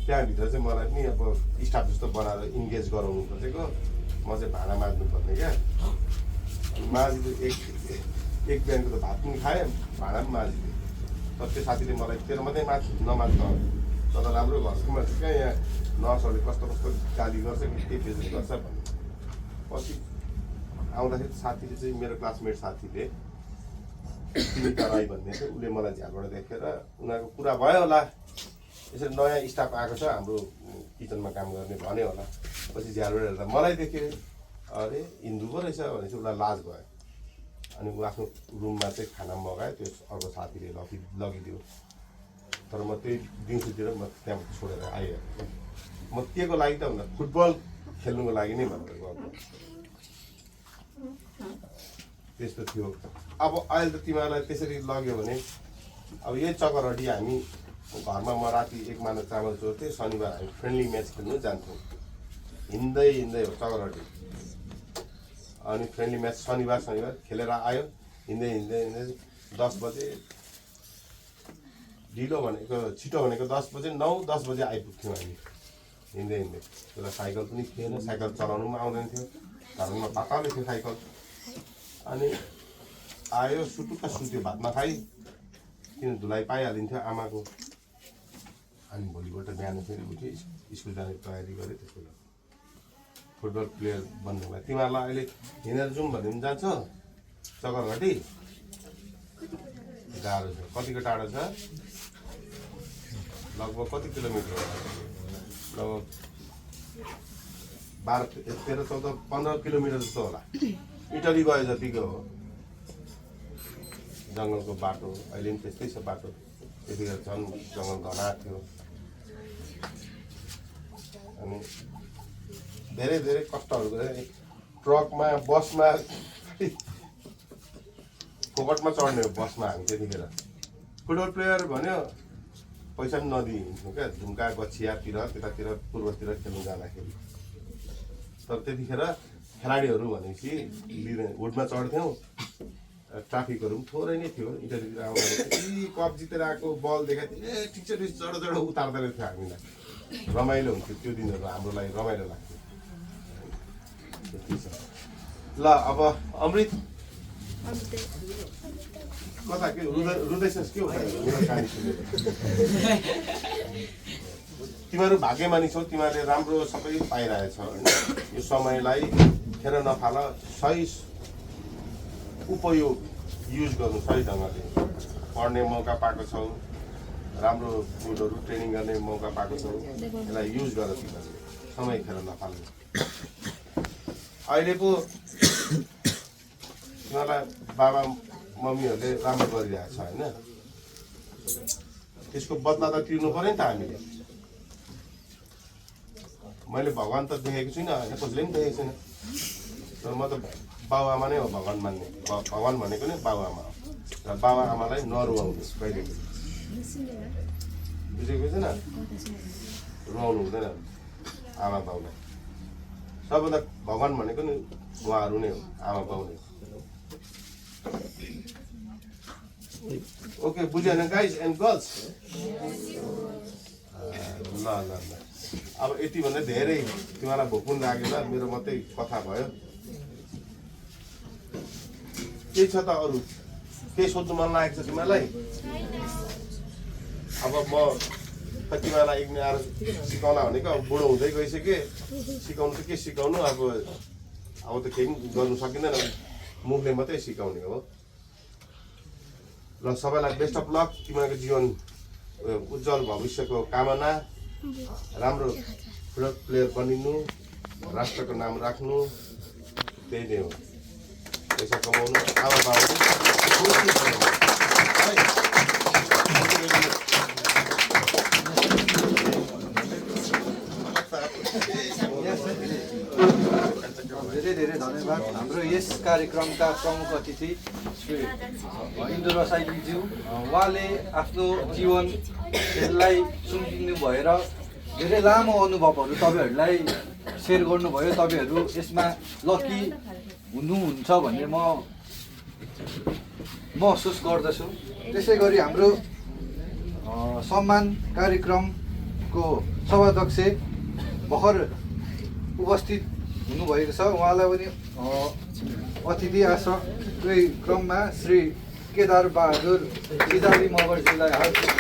त्यहाँभित्र चाहिँ मलाई पनि अब स्टाफ जस्तो बनाएर इन्गेज गराउनु खोजेको। म चाहिँ भाँडा माझ्नु पर्ने क्या। माझिदियो। एक बिहानको त भात पनि खाएँ, भाँडा पनि माझिदिएँ। तर त्यो साथीले मलाई तेरो मात्रै नमाज तर राम्रो घरको मान्छे क्या, यहाँ नर्सहरूले कस्तो कस्तो गाली गर्छ कि के बेजत गर्छ भन्ने। पछि आउँदाखेरि साथीले चाहिँ, मेरो क्लासमेट साथीले सुनिता राई भन्ने थियो, उसले मलाई झ्यालबाट देखेर उनीहरूको कुरा भयो होला, यसरी नयाँ स्टाफ आएको छ हाम्रो किचनमा काम गर्ने भन्यो होला। पछि झ्यालबाट हेर्दा मलाई देख्यो अरे हिन्दू पो रहेछ भनेपछि उसलाई लाज भयो अनि ऊ आफ्नो रुममा चाहिँ खाना मगायो त्यो अर्को साथीले लगिदियो तर म त्यही दिउँसोतिर म त्यहाँ छोडेर आइहालेँ म केको लागि त भन्दा फुटबल खेल्नुको लागि नै भनेर गएको त्यस्तो थियो अब अहिले त तिमीहरूलाई त्यसरी लग्यो भने अब यही चकरहटी हामी घरमा म राति 1 माना चामल चोर्थेँ शनिबार हामी फ्रेन्डली म्याच खेल्नु जान्थ्यौँ हिँड्दै हिँड्दै हो चकरहटी अनि फ्रेन्डली म्याच शनिबार खेलेर आयो हिँड्दै हिँड्दै हिँड्दै 10 बजे ढिलो भनेको छिटो भनेको 10 बजे 9-10 बजे आइपुग्थ्यौँ हामी हिँड्दै हिँड्दै त्यसलाई साइकल पनि थिएन साइकल चलाउनु पनि आउँदैन थियो घरमा पाकाले थियो साइकल अनि आयो सुटुक्क सुत्यो भात नखाइ किन धुलाइ पाइहालिन्थ्यो आमाको अनि भोलिपल्ट बिहान फेरि उठ्यो स्कुल जाने तयारी गरेँ त्यसको फुटबल प्लेयर बन्नुलाई तिमीहरूलाई अहिले हिँडेर जाउँ भने पनि जान्छ चकरघटी गाह्रो छ कतिको टाढो छ लगभग कति किलोमिटर लगभग 12, 13, 14, 15 किलोमिटर जस्तो होला इटली गए जतिको हो जङ्गलको बाटो अहिले पनि त्यस्तै छ बाटो त्यतिखेर झन् जङ्गल घना थियो अनि धेरै धेरै कष्टहरू गरे ट्रकमा बसमा फोकटमा चढ्ने हो बसमा हामी त्यतिखेर फुटबल प्लेयर भन्यो पैसा पनि नदिइहिँड्थ्यौँ क्या झुम्का गछियातिर त्यतातिर पूर्वतिर खेल्नु जाँदाखेरि तर त्यतिखेर खेलाडीहरू भनेपछि हुडमा चढ्थ्यौँ ट्राफिकहरू पनि थोरै नै थियो इन्टरभ्यूतिर आउँदाखेरि कप जितेर आएको बल देखाएको ए ठिक छ चढ उतार्दो रहेछ हामीलाई रमाइलो हुन्थ्यो त्यो दिनहरू हाम्रो लागि रमाइलो लाग्थ्यो ल अब अमृत कता के रुँदैछस् के हो कहानी सुनेर तिमीहरू भाग्यमानी छौ तिमीहरूले राम्रो सबै पाइरहेछ होइन यो समयलाई खेर नफाल सही उपयोग युज गर्नु सही ढङ्गले पढ्ने मौका पाएको छौ राम्रो फुडहरू ट्रेनिङ गर्ने मौका पाएको छौ यसलाई युज गर तिमीहरूले समय खेर नफाल्नु अहिले पो तिमीहरूलाई बाबा मम्मीहरूले राम्रो गरिरहेछ होइन त्यसको बदला त तिर्नु पऱ्यो नि त हामीले मैले भगवान् त देखेको छुइनँ होइन कसैले पनि देखेको छैन तर म त बाबुआमा नै हो भगवान् मान्ने भगवान् भनेको नै बाबुआमा हो र बाबुआमालाई नरुवाउनु कहिले बुझेको छैन रुवाउनु हुँदैन आमा बाउलाई सबभन्दा भगवान् भनेको नि उहाँहरू नै हो आमा बाउ नै ओके बुझ्यो होइन गाइज एन्ड गर्ल्स ल ल ल अब यतिभन्दा धेरै तिमीलाई भोक पनि लागेन मेरो मात्रै कथा भयो के छ त अरू केही सोध्नु मन लागेको छ तिमीलाई अब म त तिमीलाई एक आएर सिकाउला भनेको अब बुढो हुँदै गइसके सिकाउनु त के सिकाउनु अब त केही पनि गर्नु सकिँदैन मुखले मात्रै सिकाउने हो र सबैलाई बेस्ट अफ लक तिमीहरूको जीवन उज्जवल भविष्यको कामना राम्रो फुटबल प्लेयर बनिनु राष्ट्रको नाम राख्नु त्यही नै हो पैसा कमाउनु आमा बाबुले धेरै धेरै धन्यवाद हाम्रो यस कार्यक्रमका प्रमुख अतिथि श्री इन्दु रसाइलीज्यू उहाँले आफ्नो जीवन खेललाई सुम्पिनु भएर धेरै लामो अनुभवहरू तपाईँहरूलाई सेयर गर्नुभयो तपाईँहरू यसमा लकी हुनुहुन्छ भन्ने म महसुस गर्दछु त्यसै गरी हाम्रो सम्मान कार्यक्रमको सभाध्यक्ष भर्खर उपस्थित हुनुभएको छ उहाँलाई पनि अतिथि आश्रमकै क्रममा श्री केदार बहादुर सिधाली मगरजीलाई हार्दिक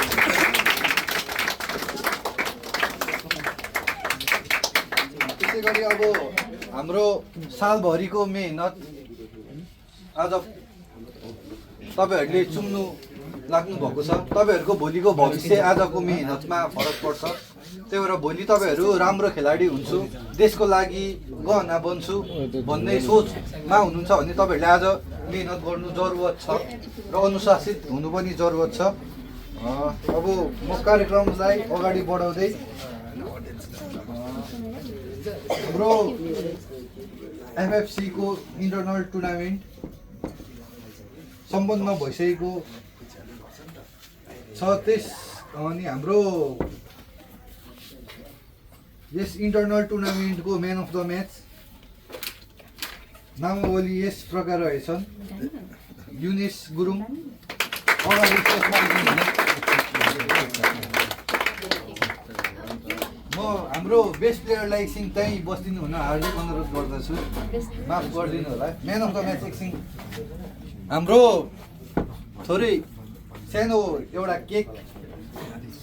त्यसै गरी अब हाम्रो सालभरिको मेहनत आज तपाईँहरूले चुम्नु लाग्नु भएको छ तपाईँहरूको भोलिको भविष्य आजको मेहनतमा फरक पर्छ त्यही भएर भोलि तपाईँहरू राम्रो खेलाडी हुन्छु, देशको लागि गहना बन्छु भन्ने सोचमा हुनुहुन्छ भने तपाईँहरूले आज मेहनत गर्नु जरुरत छ र अनुशासित हुनु पनि जरुरत छ। अब म कार्यक्रमलाई अगाडि बढाउँदै हाम्रो एफएफसीको इन्टरनल टुर्नामेन्ट सम्पन्न भइसकेको छ। अनि हाम्रो यस इन्टरनल टुर्नामेन्टको म्यान अफ द म्याच नामावली यस प्रकार रहेछन्। युनिस गुरुङ अगाडि म हाम्रो बेस्ट प्लेयरलाई एकछिन त्यहीँ बस्दिनु हुन हार्दिक अनुरोध गर्दछु, माफ गरिदिनु होला। म्यान अफ द म्याच एकछिन हाम्रो थोरै सानो एउटा केक,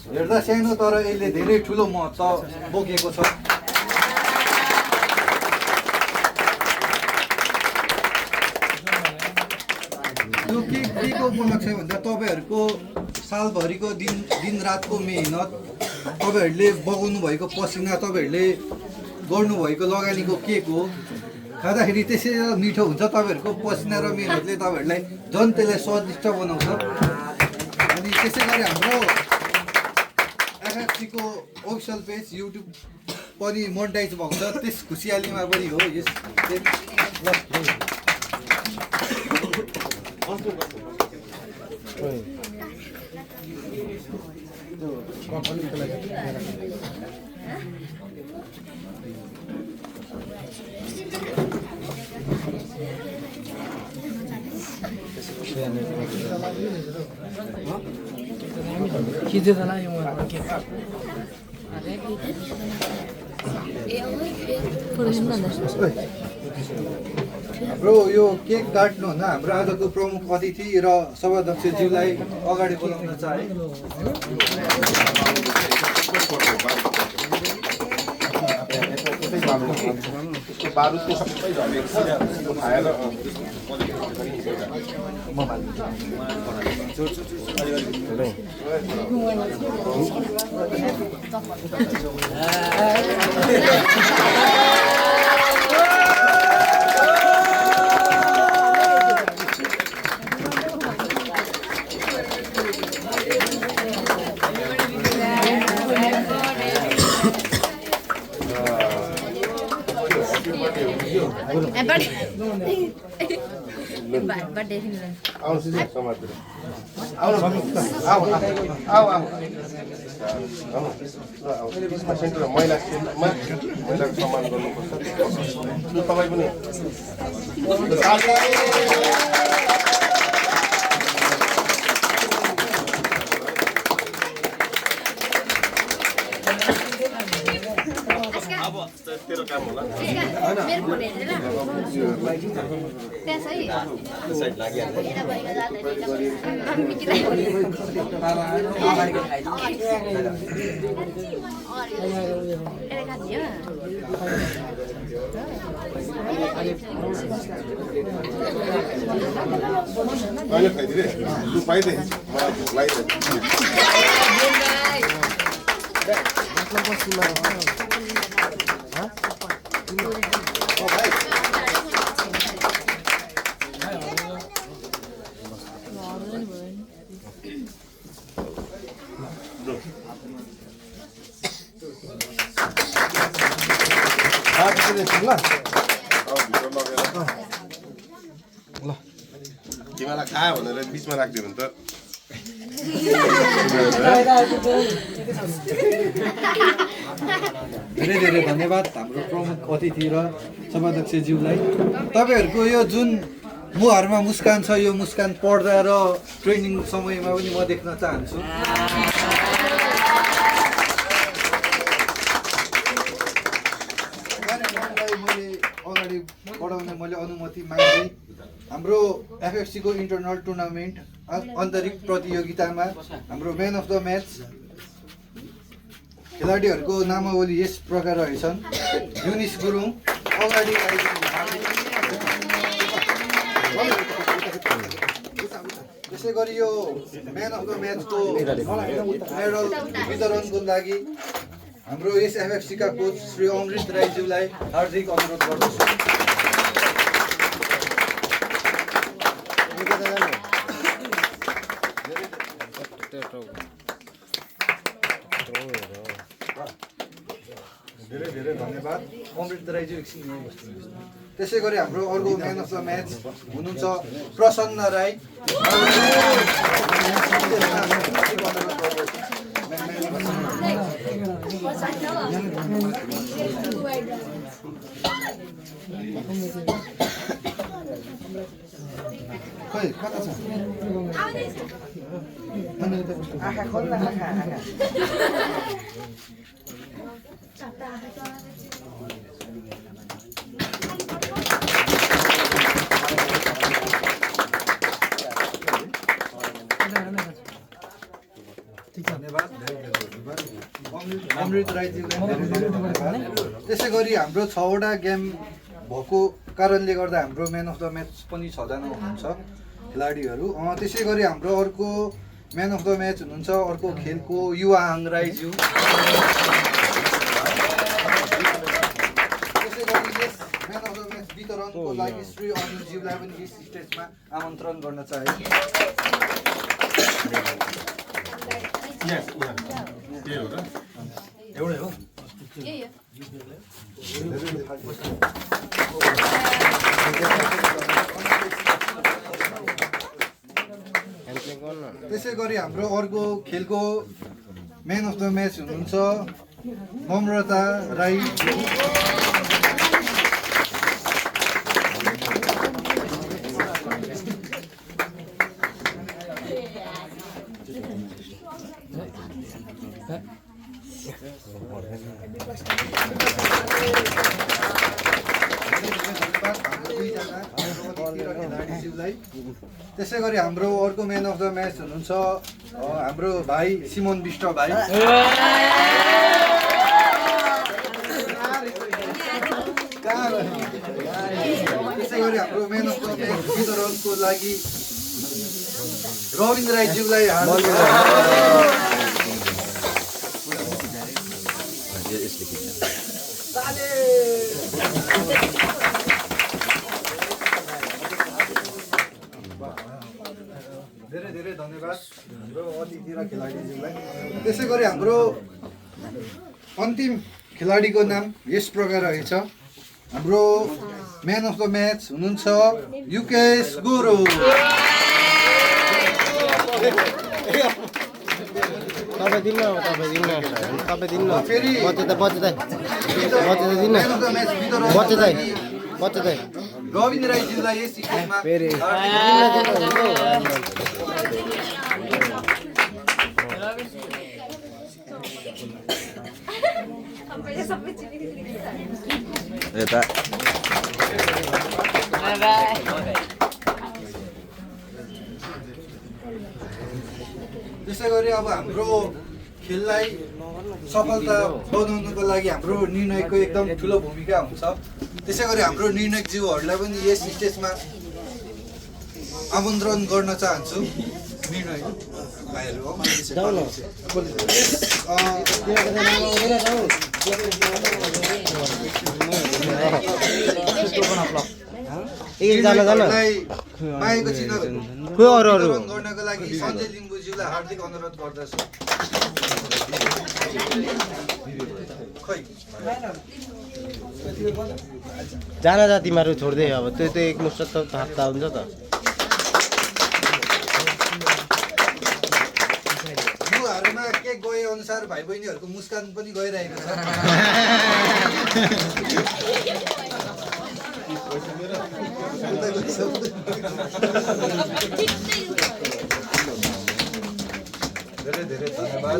हेर्दा सानो तर यसले धेरै ठुलो महत्त्व बोकेको छ। यो के को उपलक्ष्य भन्दा तपाईँहरूको सालभरिको दिन रातको मेहनत, तपाईँहरूले बगाउनु भएको पसिना, तपाईँहरूले गर्नुभएको लगानीको केक हो। खाँदाखेरि त्यसै मिठो हुन्छ। तपाईँहरूको पसिना र मेहनतले तपाईँहरूलाई झन् त्यसलाई स्वादिष्ट बनाउँछ। अनि त्यसै गरी हाम्रो एफएफसीको अफिसियल पेज युट्युब पनि मोनेटाइज भएको छ, त्यस खुसियालीमा पनि हो यस। हाम्रो यो केक काट्नुभन्दा हाम्रो आजको प्रमुख अतिथि र सभाध्यक्षज्यूलाई अगाडि बोलाउन चाहे। बारुदको सबै झरेको छ, त्यसको खाएर सेन्टरमा महिलाको सम्मान गर्नुपर्छ। तपाईँ पनि तेरो काम होला। अहिले खाइदिए लु पाइदे मलाई भोक लागिरहेको ल तिमीलाई खायो भनेर बिचमा राखिदियो भने त धेरै धेरै धन्यवाद हाम्रो प्रमुख अतिथि र सभाध्यक्षज्यूलाई। तपाईँहरूको यो जुन मुहारमा मुस्कान छ, यो मुस्कान पढ्दा र ट्रेनिङ समयमा पनि म देख्न चाहन्छु। मैले अगाडि बढाउने मैले अनुमति माग्दै हाम्रो एफएफसीको इन्टरनल टुर्नामेन्ट आन्तरिक प्रतियोगितामा हाम्रो म्यान अफ द म्याच खेलाडीहरूको नामावली यस प्रकार रहेछन्। युनिस गुरुङ अगाडि त्यसै गरी यो म्यान अफ द म्याचको मेडल वितरणको लागि हाम्रो यस एफएफसीका कोच श्री अमृत राईज्यूलाई हार्दिक अनुरोध गर्दछु। धेरै धेरै धन्यवाद। अमृत राईज्यू एकछिन यहीँ बस्नुहुन्छ। त्यसै गरी हाम्रो अर्को म्यान अफ द म्याच हुनुहुन्छ प्रसन्न राई। खै कता छ आँखा खोल्न आँखा धन्यवाद। अमृत राईज्यूलाई धेरै धन्यवाद। त्यसै गरी हाम्रो 6वटा गेम भएको कारणले गर्दा हाम्रो म्यान अफ द म्याच पनि 6जना हुनुहुन्छ खेलाडीहरू। त्यसै गरी हाम्रो अर्को म्यान अफ द म्याच हुनुहुन्छ अर्को खेलको युवाहाङ राईज्यू। त्यसै गरी यस म्यान अफ द म्याच वितरणको लागि श्री अनुज्यूलाई पनि यस स्टेजमा आमन्त्रण गर्न चाहे। एउटै हो त्यसै गरी हाम्रो अर्को खेलको म्यान अफ द म्याच हुनुहुन्छ ममता राई। त्यसै गरी हाम्रो अर्को म्यान अफ द म्याच हुनुहुन्छ हाम्रो भाइ सिमोन विष्ट भाइ। त्यसै गरी हाम्रो म्यान अफ द म्याच वितरणको लागि रविन्द्र राईज्यूलाई धेरै धेरै धन्यवाद हाम्रो अतिथि र खेलाडीज्यूलाई। त्यसै गरी हाम्रो अन्तिम खेलाडीको नाम यस प्रकार रहेछ। हाम्रो म्यान अफ द म्याच हुनुहुन्छ युकेश गुरु। रविन्द्र राईज्यूलाई यस स्टेजमा त्यसै गरी अब हाम्रो खेललाई सफलता बनाउनुको लागि हाम्रो निर्णयको एकदम ठुलो भूमिका हुन्छ। त्यसै गरी हाम्रो निर्णयज्यूहरूलाई पनि यस स्टेजमा आमन्त्रण गर्न चाहन्छु। निर्णय मायाको चिन्ह गर्नको लागि सञ्जय लिम्बुज्यूलाई हार्दिक अनुरोध गर्दछु। जाना जा तिमीहरू छोड्दै अब त्यो एकमुष्ट त थाप्ता हुन्छ त। युवाहरूमा के गए अनुसार भाइ बहिनीहरूको मुस्कान पनि गइरहेको छ। धेरै धेरै धन्यवाद।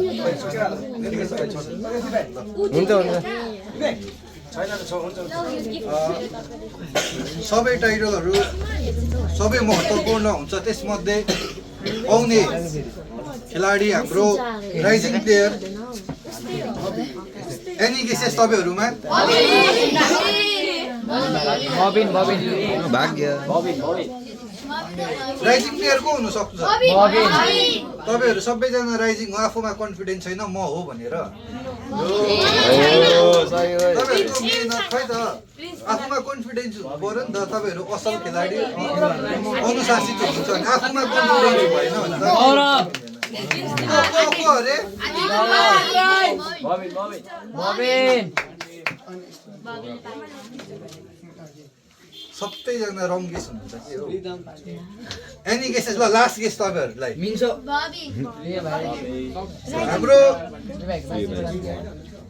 हुन्छ हुन्छ सबै टाइटलहरू सबै महत्त्वपूर्ण हुन्छ। त्यसमध्ये आउने खेलाडी हाम्रो राइजिङ प्लेयर एनी गेसेस तपाईँहरूमा राइजिङ प्लेयर को हुन सक्छ? तपाईँहरू सबैजना राइजिङ हो, आफूमा कन्फिडेन्स छैन म हो भनेर तपाईँहरूको मेहनत खै त आफूमा कन्फिडेन्स हुनु पर्यो नि त तपाईँहरू असल खेलाडी अनुशासित हुनुहुन्छ भने आफूमा कन्फिडेन्स भएन भने त अरे सबैजना रङ गेस हुनुहुन्छ के हो एनी गेसेस ल लास्ट गेस तपाईँहरूलाई हाम्रो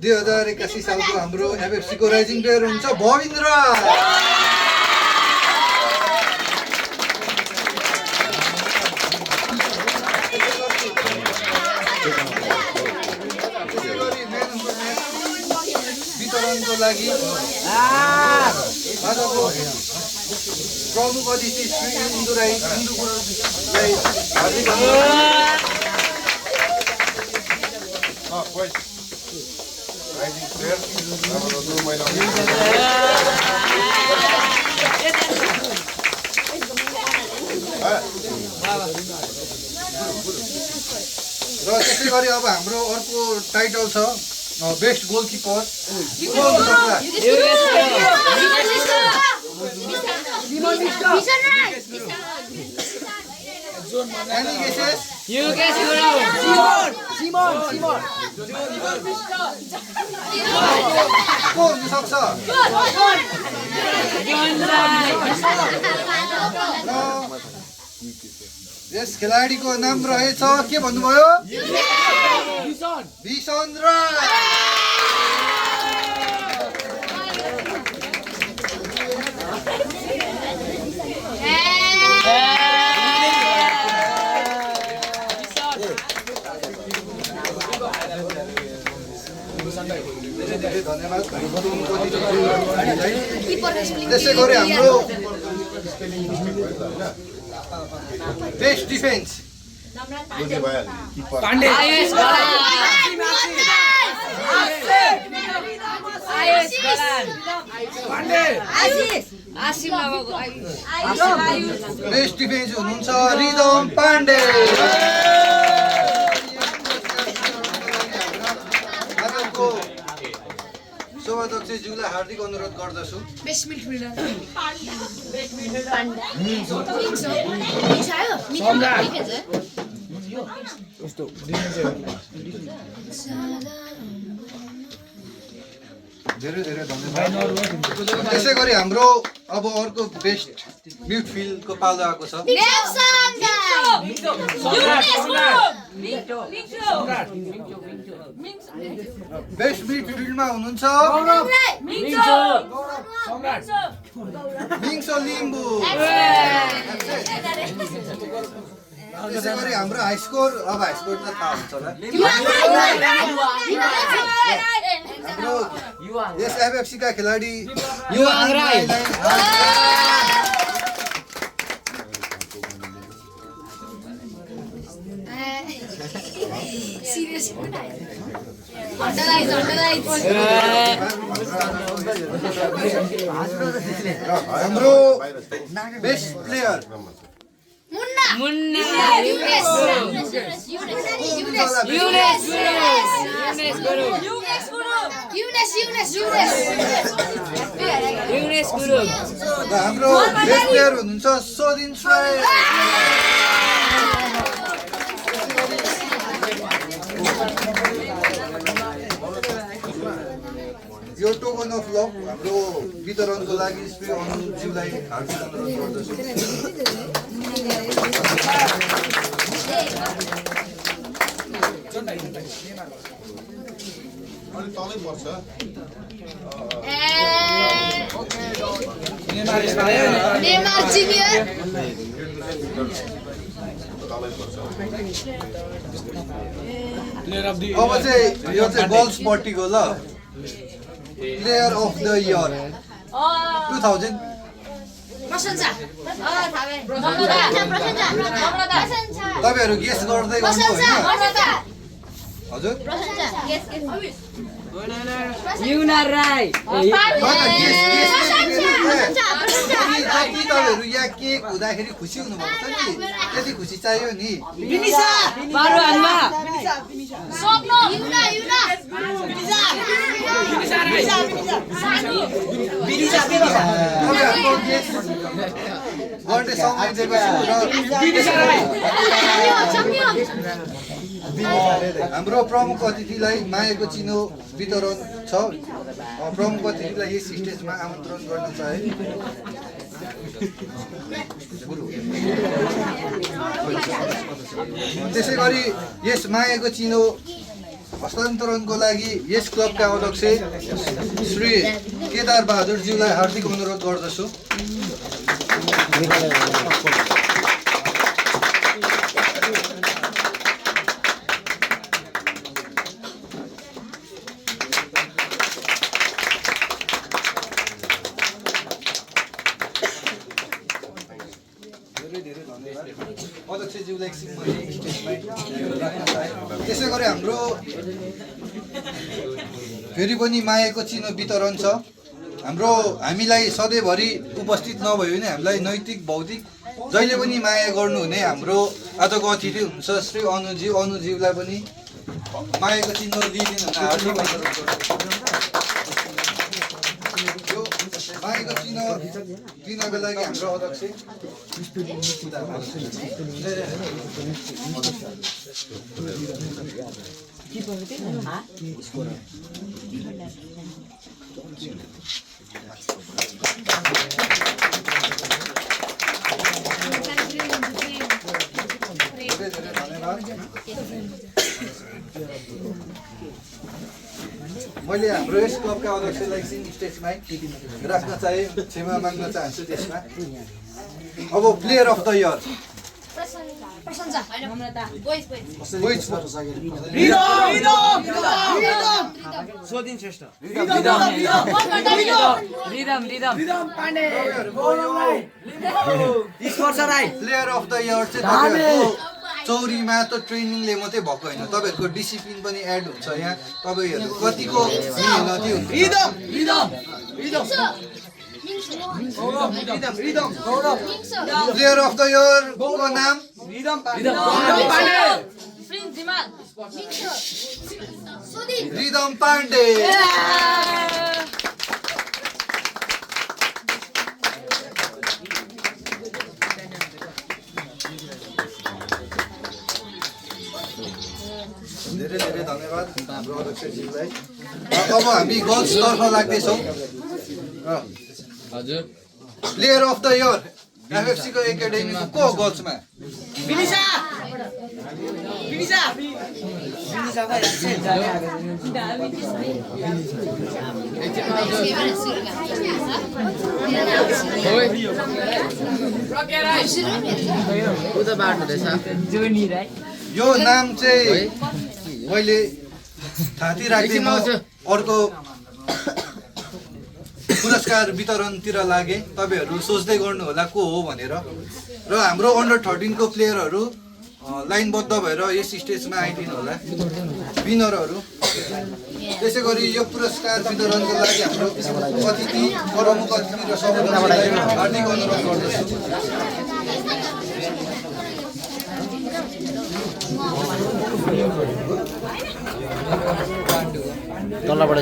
2081 सालको हाम्रो एफएफसीको राइजिङ प्लेयर हुन्छ भविन्द्र वितरणको लागि आजको प्रमुख अतिथि श्री इन्दुराई इन्दुपुरलाई हार्दिक र त्यसै गरी अब हाम्रो अर्को टाइटल छ best goalkeeper Any guesses? You guess Simon. को हुन सक्छ यस खेलाडीको नाम रहेछ के भन्नुभयो बिसन राय धन्यवाद त्यसै गरी हाम्रो best defence Pandey best defence हुनुहुन्छ रिदम पाण्डे आजको शोभाध्यक्षज्यूलाई हार्दिक अनुरोध गर्दछु बेस्ट मिडफिल्डर धेरै धेरै धन्यवाद त्यसै गरी हाम्रो अब अर्को बेस्ट मिडफिल्डको पालो आएको छ बेस्ट मिडफिल्डमा हुनुहुन्छ मिङ्सो लिम्बू त्यसै गरी हाम्रो हाई स्कोर अब हाई स्कोर त थाहा हुन्छ होला हाम्रो यस एफएफसी का खेलाडी युवाङ राई हाम्रो बेस्ट प्लेयर हाम्रो बेस्ट प्लेयर हुनुहुन्छ सोदिन श्राय यो टोकन अफ लभ हाम्रो वितरणको लागि श्री अनुज्यूलाई हार्दिक अनुरोध गर्दछु अब चाहिँ यो चाहिँ गर्ल्स पार्टीको ल प्लेयर अफ द इयर 2000 तपाईँहरू गेस गर्दै गर्नु होइन हजुर युना राई तपाईँहरू यहाँ केक हुँदाखेरि खुसी हुनुभएको छ नि त्यति खुसी चाहियो नि बर्थडे समय हाम्रो प्रमुख अतिथिलाई मायाको चिनो वितरण छ प्रमुख अतिथिलाई यस स्टेजमा आमन्त्रण गर्न चाहे त्यसै गरी यस मायाको चिनो हस्तान्तरणको लागि यस क्लबका अध्यक्ष श्री केदार बहादुरज्यूलाई हार्दिक अनुरोध गर्दछु अध्यक्षज्यूलाई एकछिन मैले स्टेजमै राख्न चाहे त्यसै गरी हाम्रो फेरि पनि मायाको चिनो वितरण छ हाम्रो हामीलाई सधैँभरि उपस्थित नभए पनि हामीलाई नैतिक भौतिक जहिले पनि माया गर्नुहुने हाम्रो आजको अतिथि हुन्छ श्री अनुज्यूलाई पनि मायाको चिनो लिइदिनु हुन हार्दिक अनुरोध गर्छु यो मायाको चिनो दिनको लागि हाम्रो अध्यक्ष मैले हाम्रो यस क्लबका अध्यक्षलाई एकछिन स्टेजमै राख्न चाहे क्षमा माग्न चाहन्छु त्यसमा अब player of the year player of the year चाहिँ चौरीमा त ट्रेनिङले मात्रै भएको होइन तपाईँहरूको डिसिप्लिन पनि एड हुन्छ यहाँ तपाईँहरू कतिको मेहनती हुन्छ प्लेयर अफ द इयर को नाम रिदम पाण्डे धेरै धेरै धन्यवाद हाम्रो अध्यक्षज्यूलाई अब हामी गर्ल्सतर्फ लाग्दैछौँ हजुर प्लेयर अफ द इयर एफएफसीको एकाडेमीको को गर्ल्समा यो नाम चाहिँ मैले थाती राख्दै म अर्को पुरस्कार वितरणतिर लागे तपाईँहरू सोच्दै गर्नु होला को हो भनेर र हाम्रो अन्डर 13 को प्लेयरहरू लाइनबद्ध भएर यस स्टेजमा आइदिनु होला विनरहरू त्यसै गरी यो पुरस्कार वितरणको लागि हाम्रो अतिथि प्रमुख अतिथि र सभापतिलाई हार्दिक अनुरोध गर्दछु तलबाट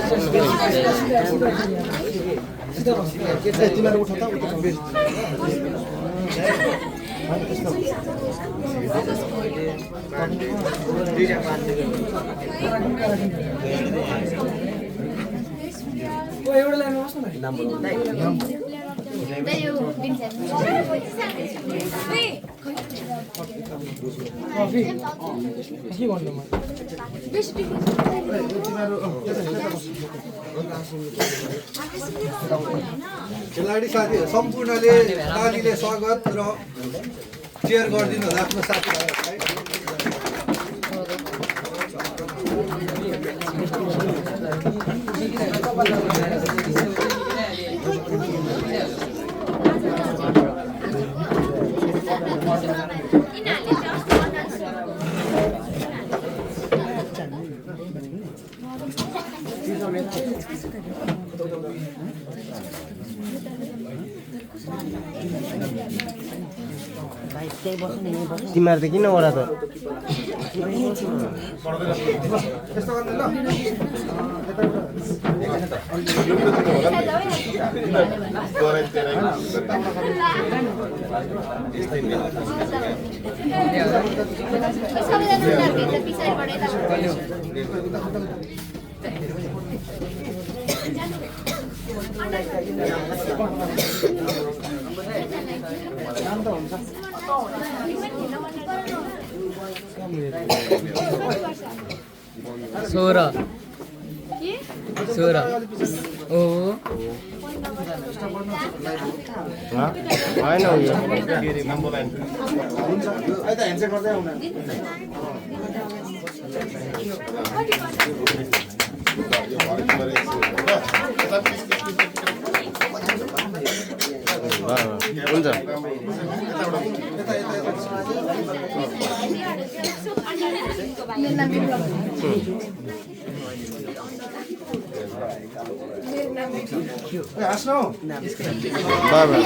खेलाडी साथीहरू सम्पूर्णले तालीले स्वागत र चेयर गरिदिनु होला आफ्नो साथीहरूलाई तिमीहरू त किन ओरा त यस्तो गर्ने ल सोह्र ओ होइन उयो हुन्छ हाँस्नु बाबा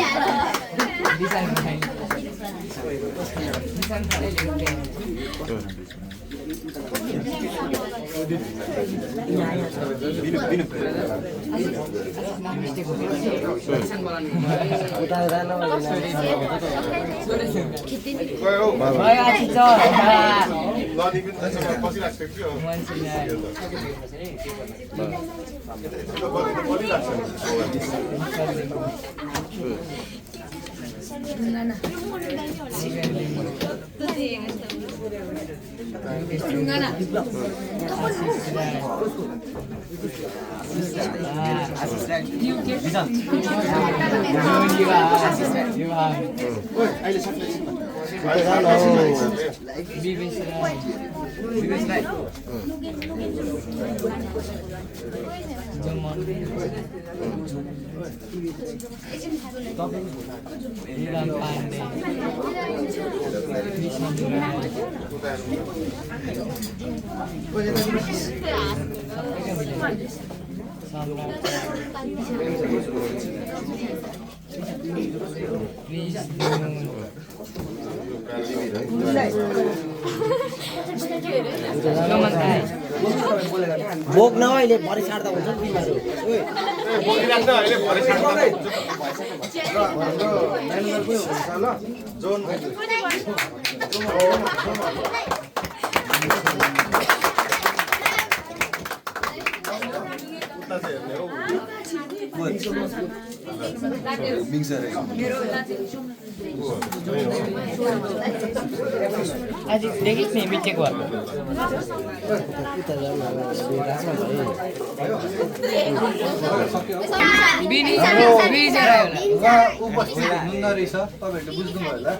बोक न अहिले भरे छाड्दा हुन्छ नि जोन आज देखिस् नि मिटेको उपस्थित हुनुहुन्न रहेछ तपाईँहरूले बुझ्नुभयो होला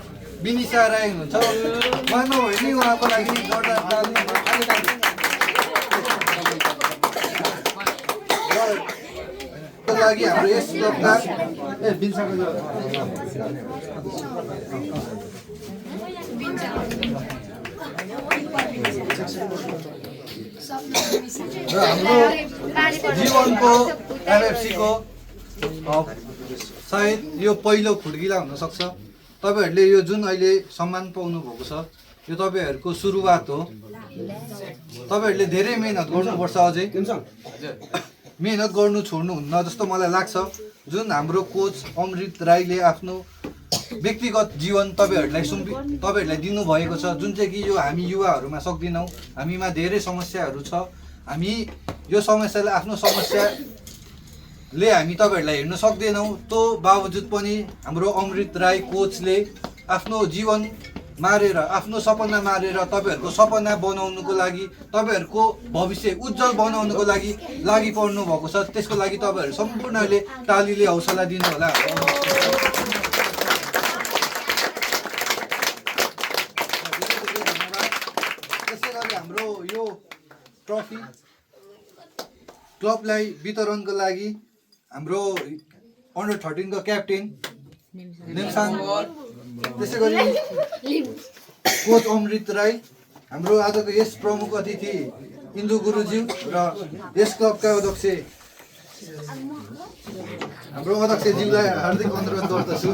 विनिसा राई हुनुहुन्छ उहाँ नभए नि उहाँको लागि जोरदार ताली लागि हाम्रो यस क्लबका र हाम्रो जीवनको एमएफसीको सायद यो पहिलो खुड्किला हुनसक्छ। तपाईँहरूले यो जुन अहिले सम्मान पाउनु भएको छ यो तपाईँहरूको सुरुवात हो। तपाईँहरूले धेरै मेहनत गर्नुपर्छ, अझै मेहनत गर्नु छोड्नुहुन्न जस्तो मलाई लाग्छ। जुन हाम्रो कोच अमृत राईले आफ्नो व्यक्तिगत जीवन तपाईँहरूलाई दिनुभएको छ, जुन चाहिँ कि यो हामी युवाहरूमा सक्दैनौँ। हामीमा धेरै समस्याहरू छ, हामी यो समस्यालाई आफ्नो समस्याले हामी तपाईँहरूलाई हेर्न सक्दैनौँ। त्यो बावजुद पनि हाम्रो अमृत राई कोचले आफ्नो जीवन मारेर आफ्नो सपना मारेर तपाईँहरूको सपना बनाउनुको लागि, तपाईँहरूको भविष्य उज्जवल बनाउनुको लागि पर्नु भएको छ। त्यसको लागि तपाईँहरू सम्पूर्णले तालीले हौसला दिनु होला। त्यसै गरी हाम्रो यो ट्रफी क्लबलाई वितरणको लागि हाम्रो अन्डर 13 को क्याप्टेन निम्साङ, त्यसै गरी कोच अमृत राई, हाम्रो आजको यस प्रमुख अतिथि इन्दु गुरुज्यू र यस क्लबका अध्यक्ष हाम्रो अध्यक्षज्यूलाई हार्दिक अनुरोध गर्दछु।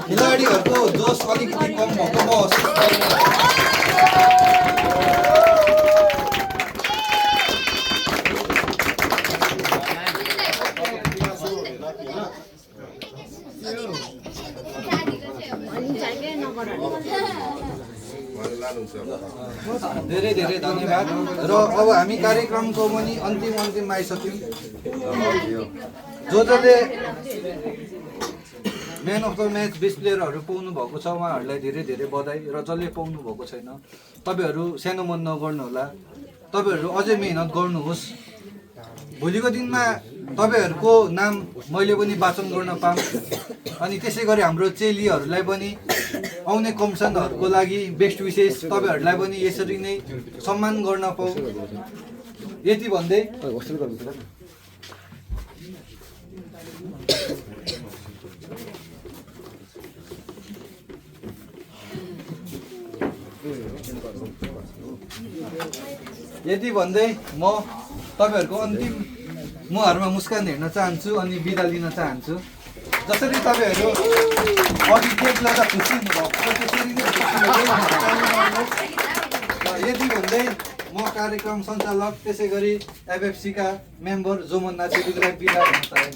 खेलाडीहरूको जोस अलिकति कम भएको महसुस गरिरहेको धेरै धेरै धन्यवाद र अब हामी कार्यक्रमको पनि अन्तिममा आइसक्यौँ जसले man of the match best प्लेयरहरू पाउनु भएको छ उहाँहरूलाई धेरै धेरै बधाई र जसले पाउनु भएको छैन तपाईँहरू सानो मन नगर्नुहोला तपाईँहरू अझै मेहनत गर्नुहोस् भोलिको दिनमा तपाईँहरूको नाम मैले पनि वाचन गर्न पाऊँ अनि त्यसै गरी हाम्रो चेलीहरूलाई पनि आउने कम्पिटिसनहरूको लागि बेस्ट विशेष तपाईँहरूलाई पनि यसरी नै सम्मान गर्न पाऊँ यति भन्दै म तपाईँहरूको अन्तिम मुहारमा मुस्कान हेर्न चाहन्छु अनि बिदा लिन चाहन्छु जसरी तपाईँहरू अघि केक लगाएर खुसी हुनुभएको त्यसरी नै यति भन्दै म कार्यक्रम सञ्चालक त्यसै गरी एफएफसीका मेम्बर जोमन नाचेलीलाई बिदा हुन चाहे।